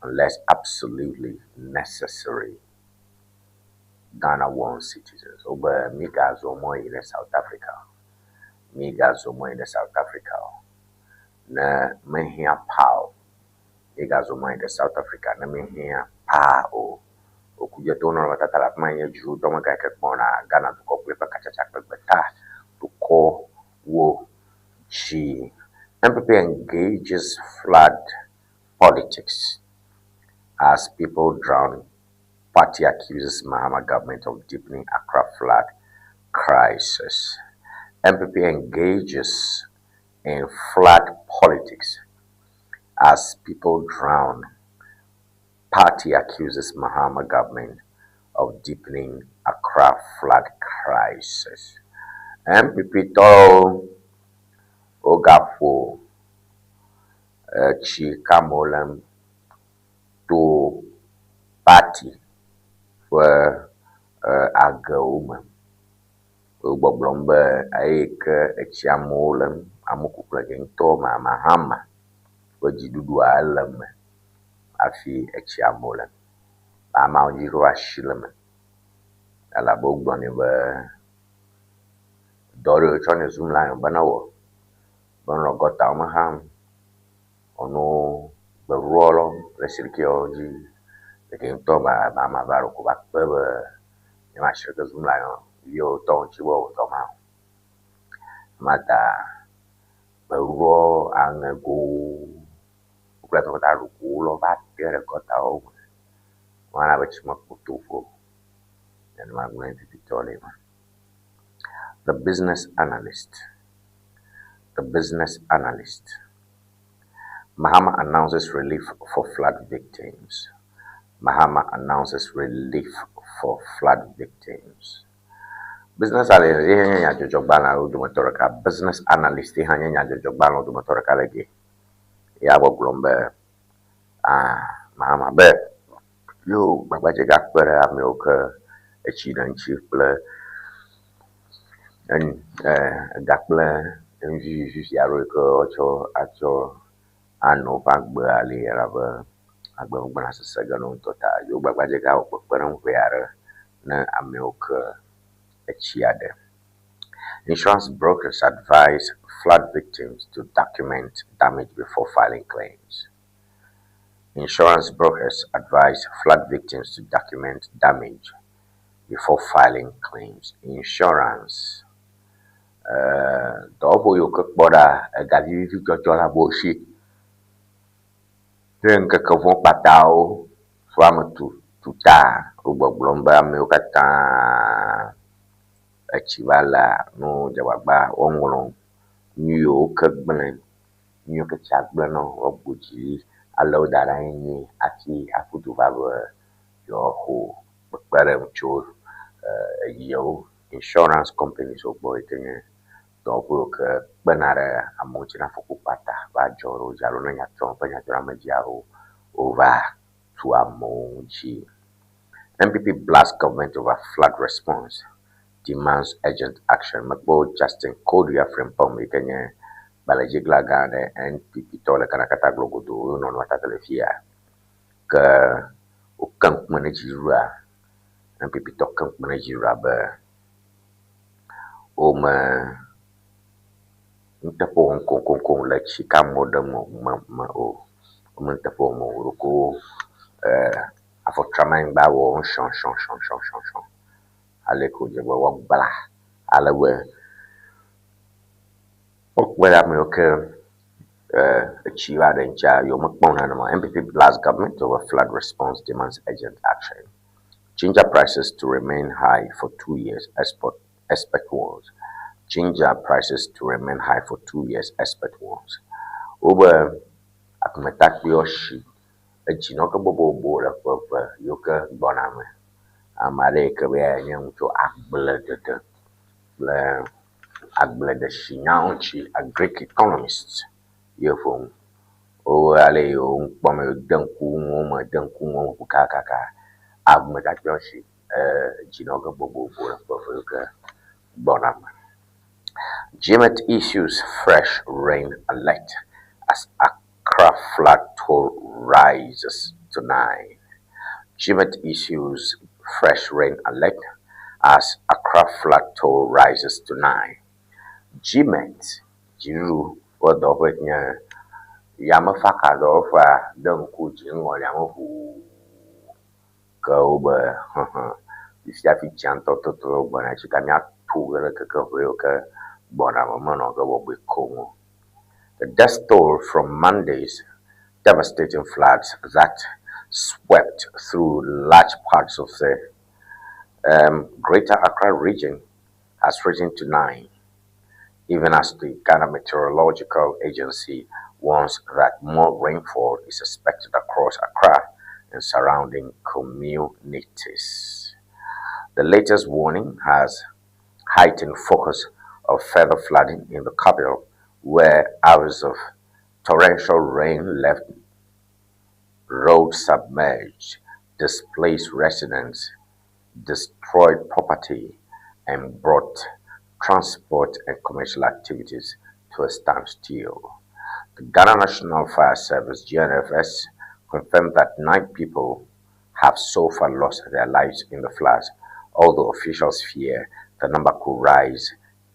unless absolutely necessary. Ghana warns citizens. Obe migazɔ mɔ yi ɖe South Africa. Migazɔ mɔ yi ɖe South Africa o. Ne mehiã paa o. Migazɔ mɔ yi ɖe South Africa ne mehiã paa o. Okudzeto nɔnɔmetata le afi ma nye dzrodɔmegã yi ke kpɔna Ghana dukɔ kple eƒe katsatsa kple gbeta dukɔwo dzi. NPP engages flood politics as people drown. Party accuses Mahama government of deepening Accra flood crisis. NPP engages in flood politics as people drown. Party accuses Mahama government of deepening Accra flood crisis. NPP tɔwo wogaƒo etsi ka amewo lém to party ƒe agewo me. Wogbɔgblɔm be eyi ke etsi amewo lém, amewo kuku le ŋutɔ Mahama ƒe dziɖuɖua ele eme hafi etsi amewo lém. Ameawo dzi ɖo asi le eme elabe wogblɔ nɛ be dɔ ɖe wotsɔ nɛ Zoomlion be newɔ be nɔ gɔtawo me xam, wònɔ gbeɖuɖɔ lɔm le sirikeawo dzi. Ɖeke ŋutɔ Mahama va ɖo ko va kpe be Nye ma sreke zum le viwo tɔ ŋuti be wò tɔ ma o. Ema ta meɖɔ aŋegowo kple tɔkɔta ɖokuiwo lɔ va te ɖe gɔtawo me. Ewɔna abe tsi mekpo toƒe o. Nenema gblɔe vivitɔ le ma. The business analyst. The business analyst. Mahama announces relief for flood victims. Mahama announces relief for flood victims. Business analyst ye nye nyadzɔdzɔgbalẽawo dometɔ ɖeka. Business analyst ye hã nye nyadzɔdzɔgbalẽwo dometɔ ɖeka le ge. Ya gbɔgblɔm be ah Mahama be yewo gbagbadze gakpe ɖe amewo ke etsi ɖe ŋuti kple enu ega kple enu vivivi aɖewo yi ke woatsɔ atsɔ anɔ woƒe agbe ali elabe agbe megbɔna sese ge na wo ŋutɔ ta yewo gbagbadze gawɔ kpekpeɖeŋu ʋɛ aɖe ne amewo ke etsia ɖe. Insurance brokers advise flood victims to document damage before filing claims. Insurance brokers advise flood victims to document damage before filing claims. Insurance dɔwɔƒe yiwo ke kpɔ ɖa ega vivivi dzɔdzɔ le amewo si ɖe ŋkeke vɔ̃ kpatawo ƒe ame tu tu ta wo gbɔgblɔm be amewo katã etsi va lea no dze agbagba woaŋlɔ nu yiwo ke gblẽ, nu yiwo ke tsia gblẽ na wo woagbɔ dzi ɖi ale wo da ɖe anyi nyuie hafi aƒu du va be yewoaxɔ kpekpeɖeŋu tso yewo insurance companies wo gbɔ yi ke nye dɔwɔƒe yiwo ke kpena ɖe amewo ŋuti ne afɔku kpata va dzɔ ɖe wo dzi alo ne nyatrɔ ƒe nyadzɔɖeamedzi aɖewo wova tu amewo dzi. NPP blasts government over flood response, demands urgent action. Mekpɔ Justin Kodua Frimpong yi ke nye gbalẽdzigla gã aɖe NPP tɔ le Ghana katã gblɔ godoo wonɔ nua tata le fia ke woke ŋkume ne dziɖuɖua NPP tɔ ke ŋkume ne dziɖuɖua be wome nuteƒe wɔm koŋkoŋkoŋ le tsi ka amewo ɖem me me o. Wome nuteƒe wɔm o. Ɖeko afɔ tram anyigba wɔm sɔsɔsɔsɔsɔ. Ale ke wòdze be woagbla ale be wokpe ɖe ame yiwo ke etsi va ɖe ŋutia yewomekpɔ nenema o. NPP blasts government over flood response demands urgent action. Ginger prices to remain high for 2 years, export expert warns. Ginger prices to remain high for 2 years, expert warns. Wobe akumetakpuiwo si edzi nɔ ke bobobo le ƒe eve yiwo ke gbɔna me. Ame aɖe yi ke be nye nu tso agbledede kple agbledesinyawo ŋuti agric economist ye ƒo nu. Wo ale yi wo nu kpɔm de ŋku nuwo me de ŋku nuwo me kakaka akumetakpuiwo si dzi nɔ ge bobobo le ƒe eve yiwo ke gbɔna me. GMET issues fresh rain alert as Accra flood toll rises to 9. GMET issues fresh rain alert as Accra flood toll rises to 9. GMET dziɖuɖu ƒe dɔwɔƒe nye yamefakadɔwɔƒea de ŋku dziŋgɔlia me ʋuu ke wobe fifia fi tsia ŋutɔ toto gbɔna tsi ta míato ge ɖe keke ʋe yiwo ke gbɔna me menɔ ge bɔbɔe koŋ o. The death toll from Monday's devastating floods that swept through large parts of the Greater Accra region has risen to 9, even as the Ghana Meteorological Agency warns that more rainfall is expected across Accra and surrounding communities. The latest warning has heightened focus of further flooding in the capital, where hours of torrential rain left roads submerged, displaced residents, destroyed property, and brought transport and commercial activities to a standstill. The Ghana National Fire Service (GNFS) confirmed that 9 people have so far lost their lives in the floods, although officials fear the number could rise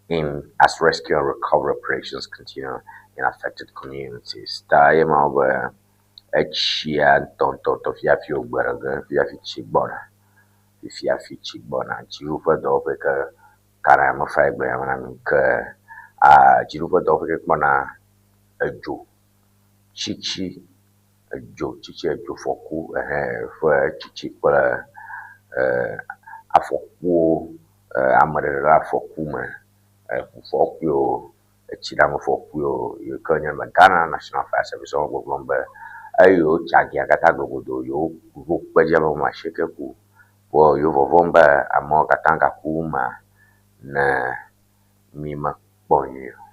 in as rescue and recovery operations continue in affected communities. Ta ye ma be etsia ŋutɔŋutɔŋutɔ fiafi wògbe ɖe ge fiafi tsi gbɔna. Fifia fi tsi gbɔna. Dziɖuƒe dɔwɔƒe ke kana mefa egblɔ ya me na mi ke dziɖuƒe dɔwɔƒe ke kpɔna edzo tsitsi edzo tsitsi edzofɔku ehe ƒe tsitsi kple afɔkuwo ameɖeɖe le afɔku me eŋufɔkuwo etsiɖaŋufɔkuwo yi ke nye be Ghana National Fire Service wo gbɔgblɔm be eyi wotsa gia katã glogodo yewo ʋu kpe dzi ame woame asieke ku. Vɔ yewo vɔvɔm be amewo katã gaku ma ne mi mekpɔ nyuie o.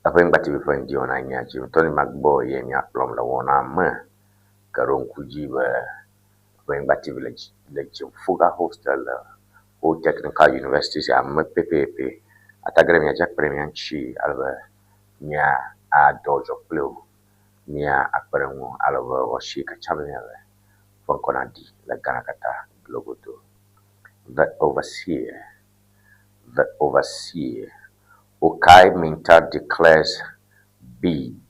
Eƒe Nyigba TV ƒe ŋdi wɔna nye dzi ŋutɔ ne magbɔ ye miakplɔm le wɔna me ke ɖo ŋku dzi be Eƒe Nyigba TV le dzi le Dziŋfuga hostel le Ho Technical University sia me pɛpɛpɛ. Ate ge ɖe mia dzi akpe ɖe mia ŋuti ale be mia adɔ dzɔ kpli wo, mia akpe ɖe ŋu ale be woasi katsa be miave ƒe ŋkɔ naɖi le Ghana katã globodo. The Overseer, The Overseer, Okai Mintah declares bid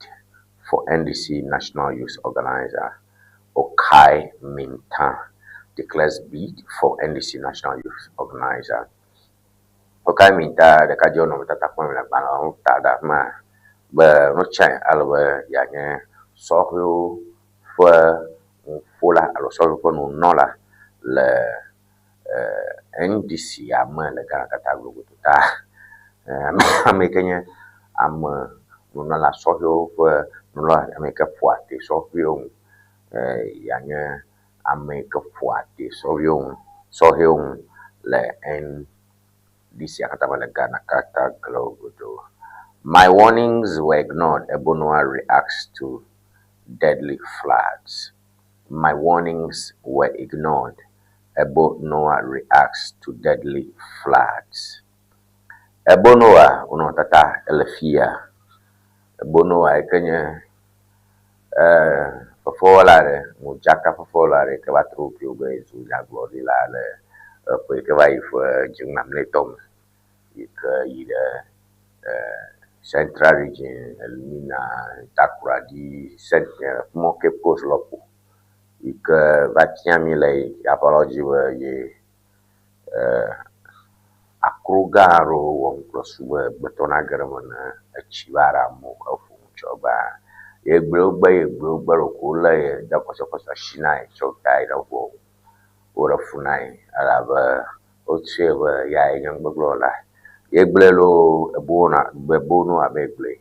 for NDC National Youth Organizer. Okai Mintah declares bid for NDC National Youth Organizer. Okai Mintah ɖekadzewo nɔnɔmetata kpɔm le agbalẽwo ta ɖe afi ma be nutsae ale be yeanye sɔhɛwo ƒe nuƒola alo sɔhɛwo ƒe nunɔla le NDC ame le Ghana katã globodo ta ame yi ke nye ame nunɔla sɔhɛwo ƒe nunɔla ame yi ke ƒoa te sɔhɛwo ŋu yeanye ame yi ke ƒoa te sɔhɛwo ŋu sɔhɛwo ŋu le NDC katã me le Ghana katã globodo. My warnings were ignored. Ebo Noah reacts to deadly floods. My warnings were ignored. Ebo Noah reacts to deadly floods. Ebo Noah wonɔ tata ele fia. Ebo Noah yi ke nye fefewɔla aɖe, modzaka fefewɔla aɖe yi ke va trɔ ɖokuiwo be yezu nyagblɔɖila le eƒe yi ke va yi ƒe dzinu mamlɛtɔ me yi ke yi ɖe Central Region, Elmina, Takoradi, Cape Coast lɔƒo yi ke va tia mí le aʋalɔ dzi be ye akro gã aɖewo wɔm kple su be gbetɔ nage ɖe eme ne etsi va ɖe amewo eƒo nu tsɔ be ye gblɔe wogbe ye gblɔe wogbe ɖeko wolé ye de kɔsɔkɔsɔ asi na ye tsɔ da yi ɖe ʋua me. Woɖe fu na ye elabe wotsɔe be yae nye nugbegblẽwɔla. Ye gblɔe loo ebo Noah be gblɔe.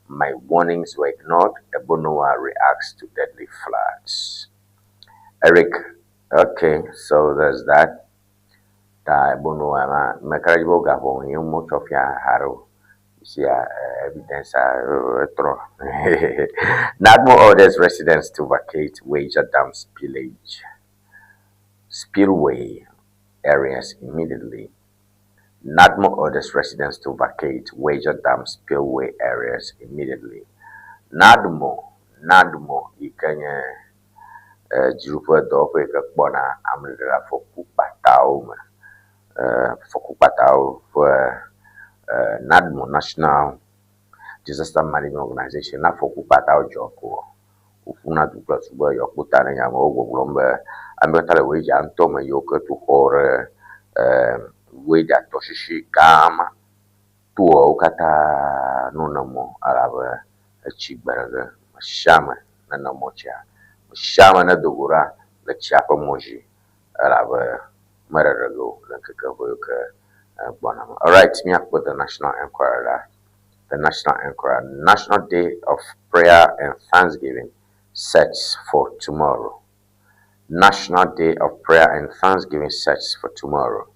My warnings were ignored. Ebo Noah reacts to deadly floods. Eric, okay, so there's that. Ta Ebo Noah ma meka ɖe edzi be wogaʋɔ ye wotsɔ fia haɖe o. You see, evidence etrɔ. NADMO orders residents to vacate Weija Dam spillage spillway areas immediately. NADMO orders residents to vacate Weija Dam spillway areas immediately. NADMO, NADMO yi ke nye dziɖuƒe dɔwɔƒe yi ke kpɔna ameɖeɖe le afɔku kpatawo me. Afɔku kpatawo ƒe NADMO National Disaster Management Organization ne afɔku kpatawo dzɔ koa, woƒuna du kple du be yewoakpɔ ta ne nya me. Wo gbɔgblɔm be ame katã le Weija ŋutɔ me yiwo ke tu xɔ ɖe Weija tɔsisi gã ma toawo katã no ne mɔ elabe etsi gbe ɖe ge. Ame sia ame nene mɔ tsia. Ame sia ame nedo go ɖa le tsia ƒe mɔ dzi elabe meɖeɖe ge o le ŋkeke ʋɛ yiwo ke gbɔna me. Alright, míakpɔ The National Enquirer ɖa. The National Enquirer, National Day of Prayer and Thanksgiving sets for tomorrow. National Day of Prayer and Thanksgiving sets for tomorrow.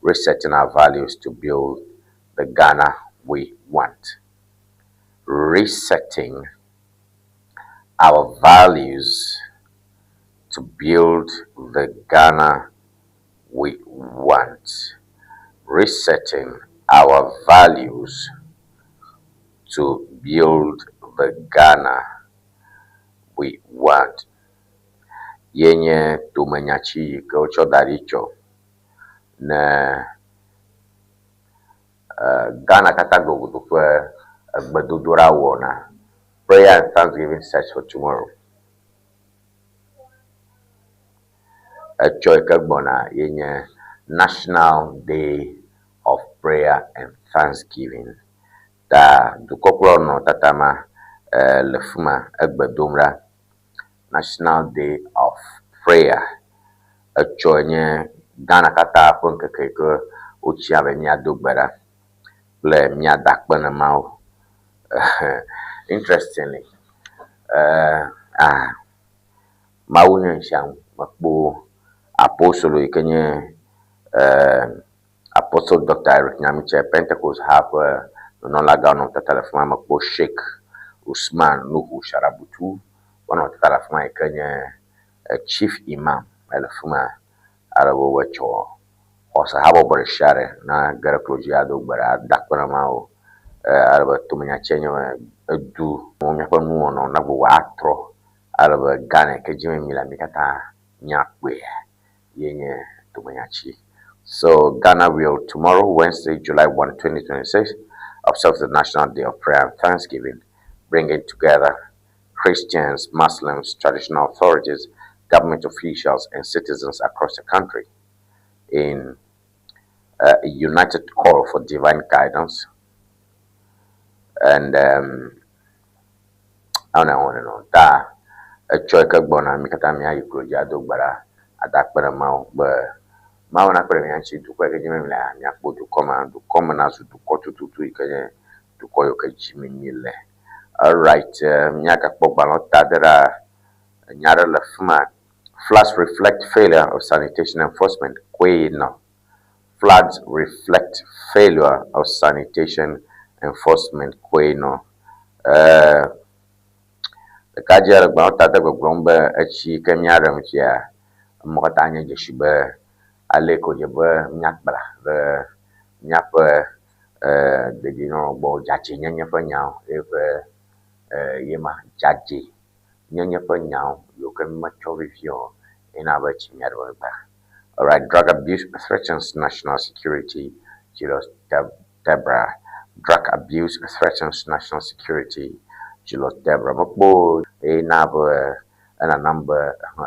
Resetting our values to build the Ghana we want. Resetting our values to build the Ghana we want. Resetting our values to build the Ghana we want. Ye nye tomenyatsi yi ke wotsɔ da ɖi tsɔ ne Ghana katã globodo ƒe egbedodoɖa wɔna. Prayer and Thanksgiving sets for tomorrow. Etsɔ yi ke gbɔna ye nye National Day of Prayer and Thanksgiving. Ta dukɔkplɔlawo nɔ tata ma le fi ma egbe dom ɖa. National Day of Prayer. Etsɔe nye Ghana katã ƒe ŋkeke yi ke wotsia be míado gbe ɖa kple míada akpe na Mawu. Interestingly, eh, ah, Mawu nye ŋushiaŋu. Mekpɔ apostolo yi ke nye eh, Apostle Doctor Eric Nyamitsɛ, Pentecost ha ƒe nunɔlagã nɔ tata le fi ma. Mekpɔ Sheik Usman Nuhu Sharabutu wonɔ tata le afi ma yi ke nye Chief Imam ele fi ma. Ale be woetsɔ xɔse habɔbɔ ɖe sia ɖe na ge ɖe klo dzi ado gbe ɖa ada akpe na Mawu. Ale be tomenya tsɛ nye be edu míaƒe nuwɔnawo na gbogbo atrɔ ale be Ghana yi ke dzi me mí le mí katã míakpɔe ye nye tomenyatsi. So Ghana will tomorrow, Wednesday, July 1, 2026, observe the National Day of Prayer and Thanksgiving, bringing together Christians, Muslims, traditional authorities, government officials, and citizens across the country in a united call for divine guidance and on and on and on. Ta etsɔ yi ke gbɔna mi katã míayi klo dzi ado gbe ɖa ada akpe ɖe Mawu be Mawu nakpe ɖe mía ŋuti dukɔ yi ke dzi me mílea míakpɔ dukɔ ma dukɔ me nazu dukɔ tututu yi ke nye dukɔ yiwo ke dzi me míle. Alright, míagakpɔ gbalẽwo ta de ɖa nya ɖe le fi ma. Floods reflect failure of sanitation enforcement. Queen. Floods reflect failure of sanitation enforcement. Queen. Ɖekadze le gbalẽwo ta de gbɔgblɔm be etsi yi ke míaɖe ŋutia, emɔ katã nye dzesi be ale yi ke wòdze be míakpla ɖe míaƒe dedienɔnɔ gbɔ, dzadzɛnyenye ƒe nyawo eƒe ye ma dzadzɛnyenye ƒe nyawo yiwo ke mímetsɔ vevie o ye na be tsi míaɖe egbea. Alright, drug abuse threatens national security, Julius Debra. Drug abuse threatens national security, Julius Debra. Mekpɔ eye na be enanam be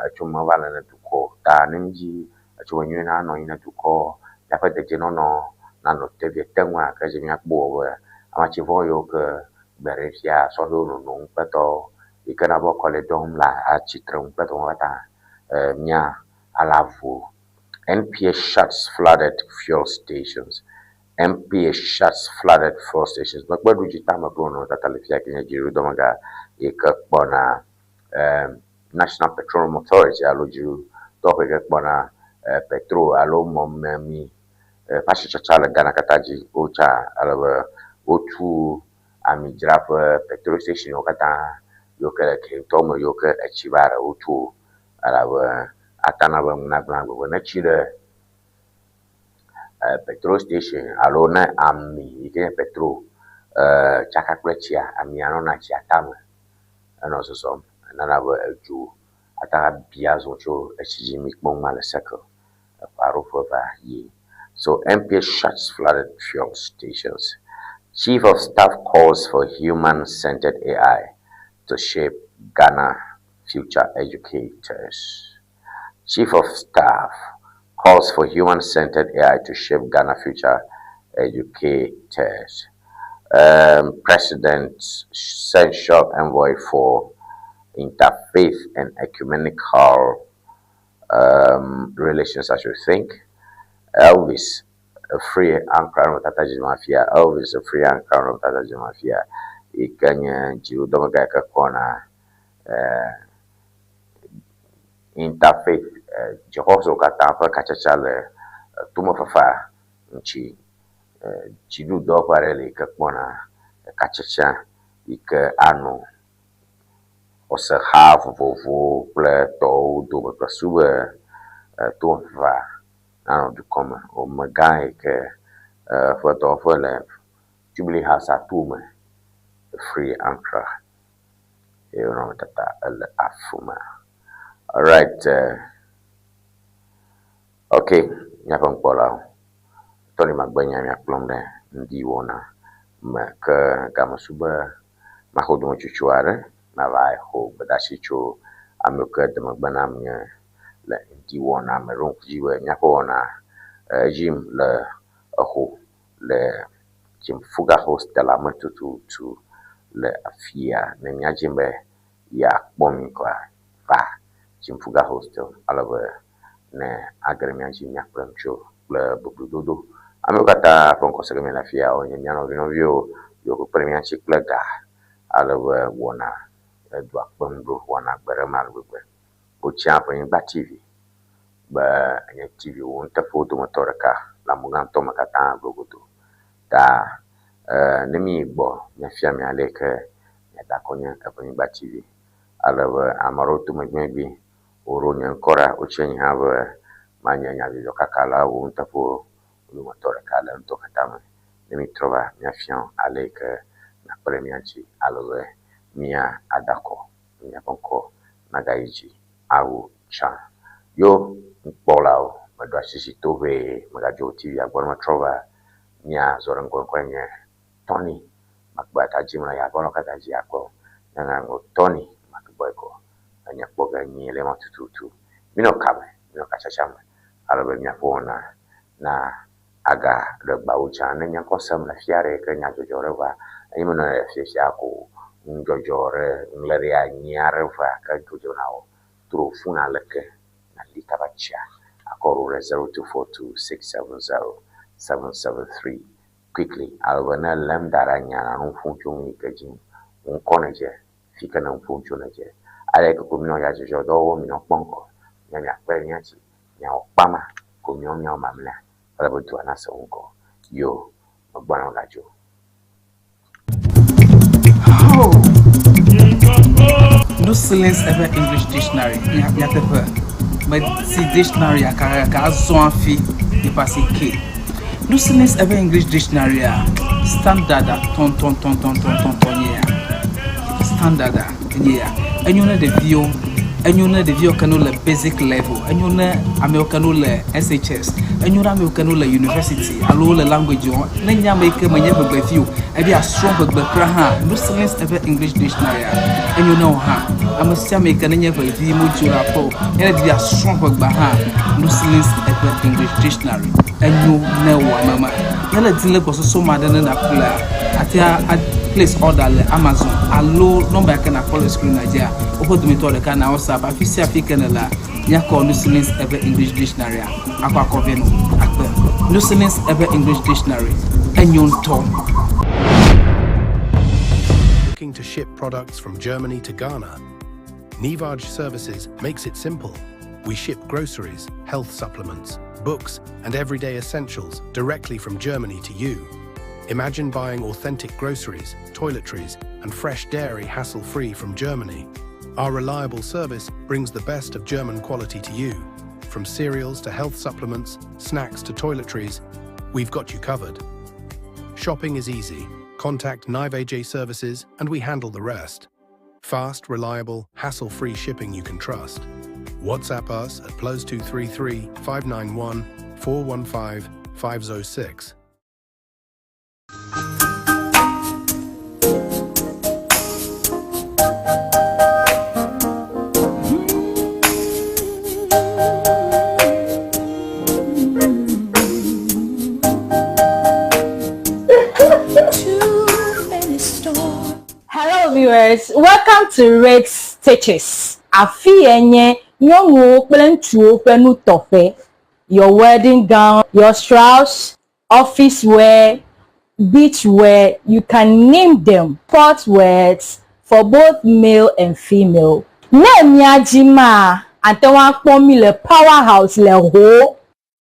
etso meva le ne dukɔ ta ne ŋdzi etso me nyuie na nɔ anyi ne dukɔ míaƒe dedienɔnɔ nanɔ te vie te ŋua ke dzi míakpɔ wɔ be amatsi vɔ yiwo ke gbe ɖe fia sɔhɛwo nono ŋukpetɔwo yi ke na be wokɔ le dɔm le atsitre ŋukpetɔwo katã mía alavu. NPA shuts flooded fuel stations. NPA shuts flooded fuel stations. Mekpɔ ɖu dzi tame kple wonɔ tata le fia ke nye dziɖuɖudɔmegã yi ke kpɔna National Petroleum Authority alo dziɖuɖudɔwɔƒe yi ke kpɔna petrol alo mɔmemi ƒe asitsatsa le Ghana katã dzi. Wotsa ale be wotu amidzraƒe petrol station wo katã yiwo ke le Kentɔ me yiwo ke etsi va ɖe wotu elabe atana be nu nagblẽ gbegbe ne tsi ɖe petrol station alo ne ami yi ke nye petrol tsaka kple tsia, amia nɔna tsia tame enɔ zɔzɔm enana be edzo ate ŋu abi azɔ tso etsi dzi míkpɔm ma le circle eƒe aɖewo ƒe va yi. So NPA shuts flooded fuel stations. Chief of Staff calls for human-centered AI to shape Ghana future educators. Chief of Staff calls for human-centered AI to shape Ghana future educators. President's Special Envoy for Interfaith and Ecumenical Relations, I should think. Elvis, Afriyie Ankrah Tata Mafia. Elvis Afriyie Ankrah Tata Mafia. Yi ke nye dziɖuɖudɔmegã yi ke kpɔna interfaith dzixɔsewo katã ƒe katsatsa le tomefafa ŋuti. Dziɖuɖudɔwɔƒe aɖe li yi ke kpɔna katsatsa yi ke anɔ xɔseha vovovowo kple tɔwo dome kple su be tomefafa nanɔ dukɔ me. Amegã yi ke eƒe dɔwɔƒe le Jubilee House atome Afriyie Ankrah eye nɔnɔmetata ele afi ma. Alright, okay, míaƒe nukpɔlawo, Tony Magbenya miakplɔm ɖe ŋdi wɔna me ke game su be maxɔ dometsotso aɖe mava xɔ gbedeasi tso ame yiwo ke de megbe nam nye. le ŋdi wɔna me. Ɖo ŋku dzi be míaƒe wɔna edzi yim le exo le Jimfuga hostel me tututu le afia. Ne míadzi be yeakpɔ mí koa, va Jimfuga hostel ale be ne age ɖe mía dzi míakpe ŋutsu kple boblododo. Amewo katã ƒe ŋkɔ se ge míele afia wonye mía nɔvinɔviwo yiwo ke kpe ɖe mía ŋuti kple ga ale be wɔna edoa kpem ɖo wɔna gbe ɖe eme ale gbegbe. Wotsia Ƒenyigba TV be enye TV wɔnuteƒewo dometɔ ɖeka le amegãtɔ me katã gogodo. Ta ne míyi gbɔ míafia mi ale yi ke míada akɔ nye Eƒenyigba TV ale be ame aɖewo to megbemegbee woɖo nye ŋkɔ ɖa. Wotsia nye hã be manye nyadzɔdzɔkakala wɔnuteƒewo dometɔ ɖeka le ŋutɔ katã me. Ne mítrɔ va míafia wo ale yi ke míakpe ɖe mía ŋuti ale be míada akɔ míaƒe ŋkɔ nagayi dzi awu tsã. Yo nukpɔlawo, meɖo asi zi to ʋee, megadzo TV-a gbɔ ne metrɔ va míazɔ ɖe ŋgɔ ŋkɔe nye Tony makpɔe ata dzi mle ya gbɔ katã dzi akpɔ. Nyanya ŋgɔ Tony makpɔe kɔ. Enye kpɔ ge nyuie le ema tututu. Minɔ kame, minɔ katsatsa me ale be míaƒe wɔna na aga ɖe gbawo tsã. Ne nye ŋkɔ sem le fia ɖe ke nyadzɔdzɔ ɖe va enye menɔ le fiafia ko nudzɔdzɔ ɖe ŋlɔɖia nyi aɖe va ke dzodzo na wò. Tro fon aleke nàli kaba tsia akɔ ɖo ɖe 0242670773 quickly ale be ne lém da ɖe anyia nànɔ nu ƒom tso nu yi ke dzi wò ŋkɔ nèdze, fi ke nè nu ƒom tso nèdze. Ale yi ke ko minɔ nyadzɔdzɔdɔwo wɔm minɔ kpɔm kɔ mía miakpe ɖe mía dzi miawɔ kpama ko miawo miawɔ mamlɛa ale be dua nase wo ŋkɔ. Yo, megbɔna megadzo. Oh! No silence ever English dictionary. Nyateƒe. Meti dictionary kakaka azɔ hafi yeƒe asi ke. No silence ever English dictionary a standard a tɔntɔntɔntɔntɔntɔn nye ya. Standard a enye ya. Enyo ne ɖeviwo, enyo ne ɖeviwo ke ne wole basic level, enyo ne amewo ke ne wole SHS, enyo ne amewo ke ne wole university alo wole language wɔm. Ne nye ame yi ke menye ʋegbevi o, ebe yeasrɔ̃ ʋegbe kura hã, no silence eƒe English dictionary enyo ne wò hã. Ame sia ame yi ke nenye ʋevi modzo le aƒe o, ye ne di be yeasrɔ̃ ʋegbea hã, no silence eƒe English dictionary enyo ne wò ame ma. Ne le di le gbɔsɔsɔ ma ɖe ne nàƒlea, àte a place order le Amazon alo nɔmba yi ke nàkpɔ le screen dzia, woƒe dometɔ ɖeka na WhatsApp. Afi sia afi ke nèlea, míakɔ Nusilis eƒe English Dictionary akɔ akɔ vɛ nɔ akpe. Nusilis eƒe English Dictionary enyo ŋutɔ. Looking to ship products from Germany to Ghana? Nivaj Services makes it simple. We ship groceries, health supplements, books, and everyday essentials directly from Germany to you. Imagine buying authentic groceries, toiletries, and fresh dairy hassle-free from Germany. Our reliable service brings the best of German quality to you. From cereals to health supplements, snacks to toiletries, we've got you covered. Shopping is easy. Contact Nive Services and we handle the rest. Fast, reliable, hassle-free shipping you can trust. WhatsApp us at +233 591 415 506. Hello viewers, welcome to Red Stitches. Afi ye nye nyɔnuwo kple ŋutsuwo ƒe nutɔƒe. Your wedding gown, your shrouds, office wear, beach wear, you can name them. Sport wears for both male and female. Ne mía dzi maa, ate ŋu akpɔ mí le Power House le Ho.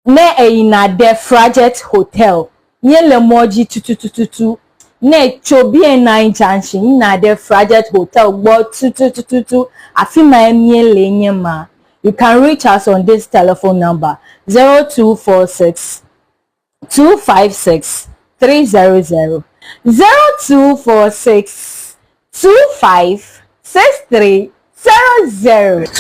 Ne èyina ɖe Frajet Hotel, míele mɔ dzi tutututu. Ne ètso BNI Junction yina ɖe Frajet Hotel gbɔ tutututu, afi mae míele nye ma. You can reach us on this telephone number 0246 256 300 0246 25 6300.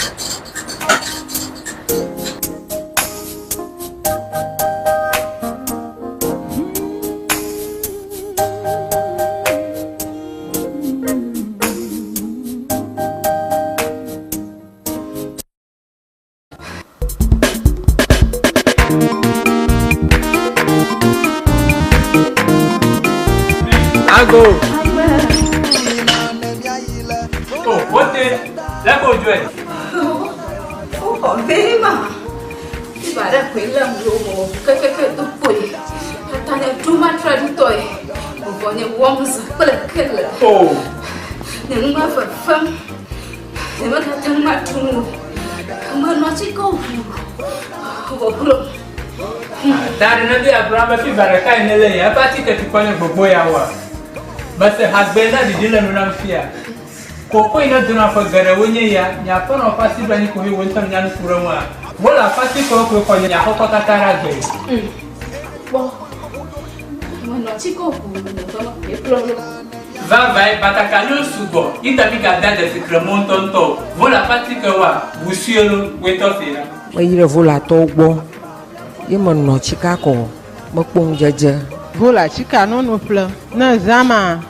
ko. O, wote, lɛ ko dzɔe. Woxɔ be ma. Fiva ɖe koe lém ɖo wɔ kekeke do kpoe. Tata nye ɖo matraɖitɔe. Vɔvɔ nye wɔm zã kple kele. O. Nye nu ma fefem. Nye megate ŋu aɖu nu o. Menɔ atike ʋu. Vɔ glo. Ta ɖe ne be agblɔ ame fiva ɖeka yi ne le ya eƒe atike tukɔ nye gbogbo ya wa. Mese hagbe na ɖiɖi le nu nam fia. Koko yi ne dona ƒe geɖewo nye ya, nye aƒenɔ ƒe asi ɖo anyi koe wò ŋutɔ nya nu ku ɖe ŋua. Wole aƒe atikewo koe xɔ nye aƒekɔ katã ɖe agbe. Kpɔ. Menɔ atike ʋu nye ƒe me koe kplɔ ɖo. Vavae, batakaliwo sugbɔ, yi ta mi gada dzesi kremɔ ŋutɔŋutɔ o. Vole aƒe atikewoa, ʋu sue lo, woe tɔ se la. Meyi ɖe Volatɔwo gbɔ ye menɔ tsika kɔ mekpɔ ŋudzedze. Vola tsika nono ƒle ne zã ma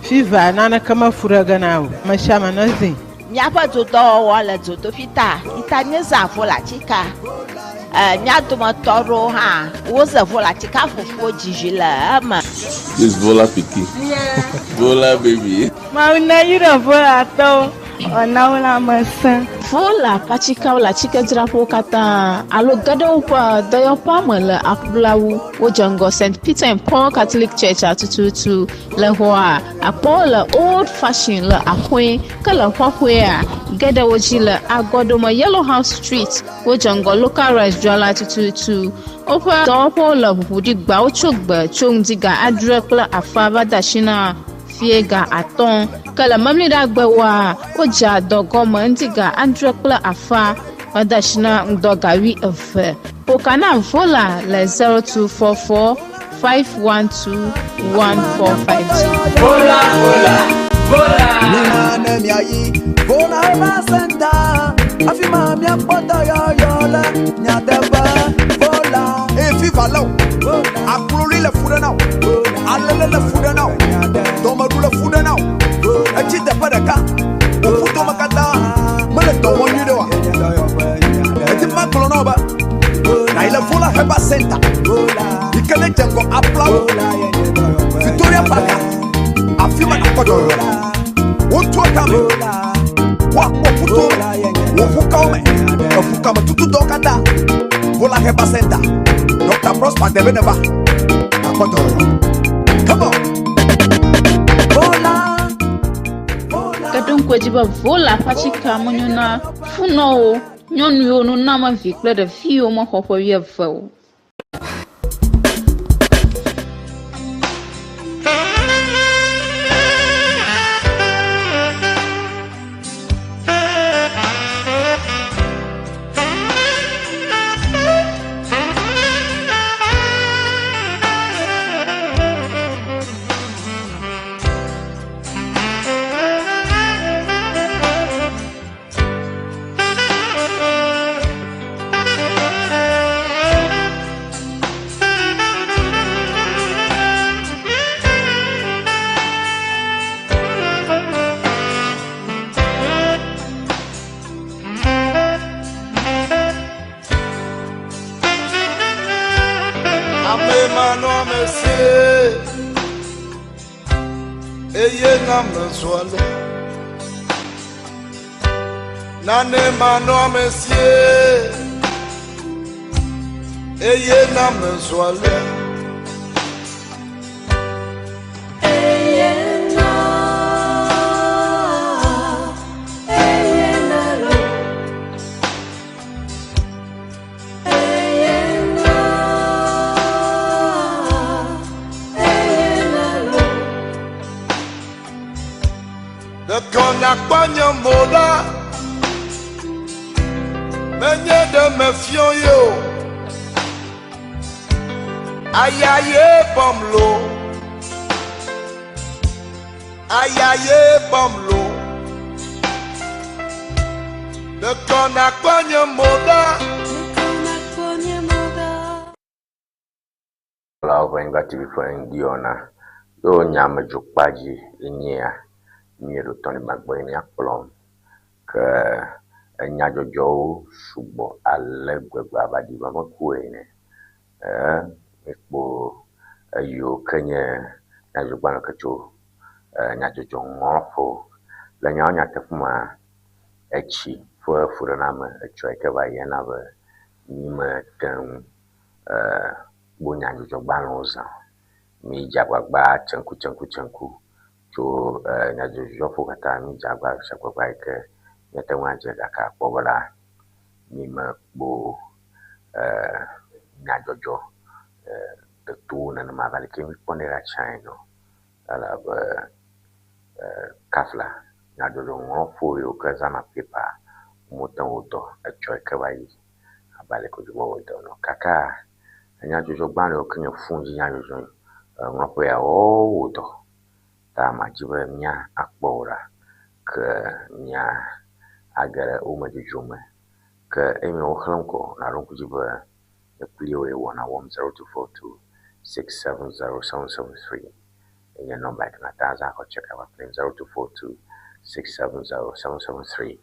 fiva naneke mefu ɖe ge na o. Ame sia ame nezĩ. Míaƒe dodɔwɔwɔ le dzodoƒi ta yi ta míezã volatika. E, mía dometɔ aɖewo hã woze volatika fufuwo dzizi le eme. This Vola pikin. Vola baby. Mawu neyra Volatɔwo wòana wo lãmesẽ. Vola ƒe atikewo le atsikedzraƒewo katã alo ge ɖe woƒe dɔyɔƒea me le aƒulawu. Wodze ŋgɔ St. Peter and Paul Catholic Church tututu le xɔa akpɔwo le Old Fashion le Axɔe ke le xɔxɔea ge ɖe wo dzi le Agɔdome Yellow House Street. Wodze ŋgɔ Local Rice dzrala tututu. Woƒe dɔwɔƒewo le ʋuʋu ɖi gbawo tso gbe tso ŋdi ga adre kple afã va de asi na fie ga atɔ̃. Ke le memleɖagbewoa, wodzea dɔ gɔme ŋdi ga adre kple afã va de asi na ŋdɔ ga wuieve. Ƒo na Vola le 0244 512 1452. Vola, vola, vola. Mina ne miayi Vola Herbal Center. Afi ma miakpɔ dɔyɔyɔ le nyateƒe. Vola. Eye fiva lé o. Akloli le fu ɖe na o. Alele le fu ɖe na o. Dɔmeɖu le fu ɖe na o. Etsi teƒe ɖeka. Wò ƒutome katã mele dɔ wɔm nyuie ɖe oa? Edi magblɔ na wò be nàyi le Vola Herbal Center yi ke ne dze ŋgɔ aƒlawo Victoria Park afi ma nàkpɔ dɔyɔyɔ le. Wotua kame woakpɔ ƒuto me, wò ƒukawo me, eƒukame tutudɔwo katã. Vola Herbal Center, Dr. Prosper Debe neva nàkpɔ dɔyɔyɔ. Come on. Ke ɖo ŋku edzi be Vola ƒe atikea menyo na funɔwo, nyɔnuwo, nunɔamevi kple ɖeviwo mexɔ ƒe wuieve o. Ame manɔamesie eye na mezɔ le. Nane manɔamesie eye na mezɔ le. Ɖeko nakpɔ nye mo ɖa, menye ɖe mefiɔ ye o. Aya ye bɔm lo, aya ye bɔm lo. Ɖeko nakpɔ nye mo ɖa. Kplɔlawo ƒe Anyigba TV ƒe ŋdiwɔna ye wonye amedzrokpa dzi enyea míeɖo tɔ ne gbɔ ye míakplɔ ke enyadzɔdzɔwo sugbɔ ale gbegbe abe aɖibameku ene. Ee, míekpɔ eyiwo ke nye Nyadzɔdzɔgbalẽ ke tso nyadzɔdzɔŋlɔƒewo. Le nyawo nyateƒe mea, etsi ƒe fuɖename etsɔ yi ke va yi ena be mímete ŋu kpɔ nyadzɔdzɔgbalẽwo zã o. Mídze agbagba tseŋku tseŋku tseŋku tso nyadzɔdzɔƒewo katã mídze agbagba dze agbagba yi ke míate ŋu adze gake akpɔ be la mímekpɔ nyadzɔdzɔ detowo nenema abe aleke míkpɔnɛ ɖa tsã ene o. Elabe kafla nyadzɔdzɔŋlɔƒewo yiwo ke zãna pepa womete ŋu wɔ dɔ etsɔ yi ke va yi abe aleke wodze be woawɔ dɔ ene o. Gakea enyadzɔdzɔgbalẽ yiwo ke nye fon dzi nyadzɔdzɔ ŋlɔƒe ya wowɔ dɔ ta madzi be mía akpɔ wo ɖa ke mía age ɖe wo me dzodzro me. Ke eye woxlẽm ko naɖo ŋku dzi be nye kpli woe wɔna wɔm 0242 670 773 enye nɔmba yi ke nàte ŋu azã akɔ check ava kplim 0242 670 773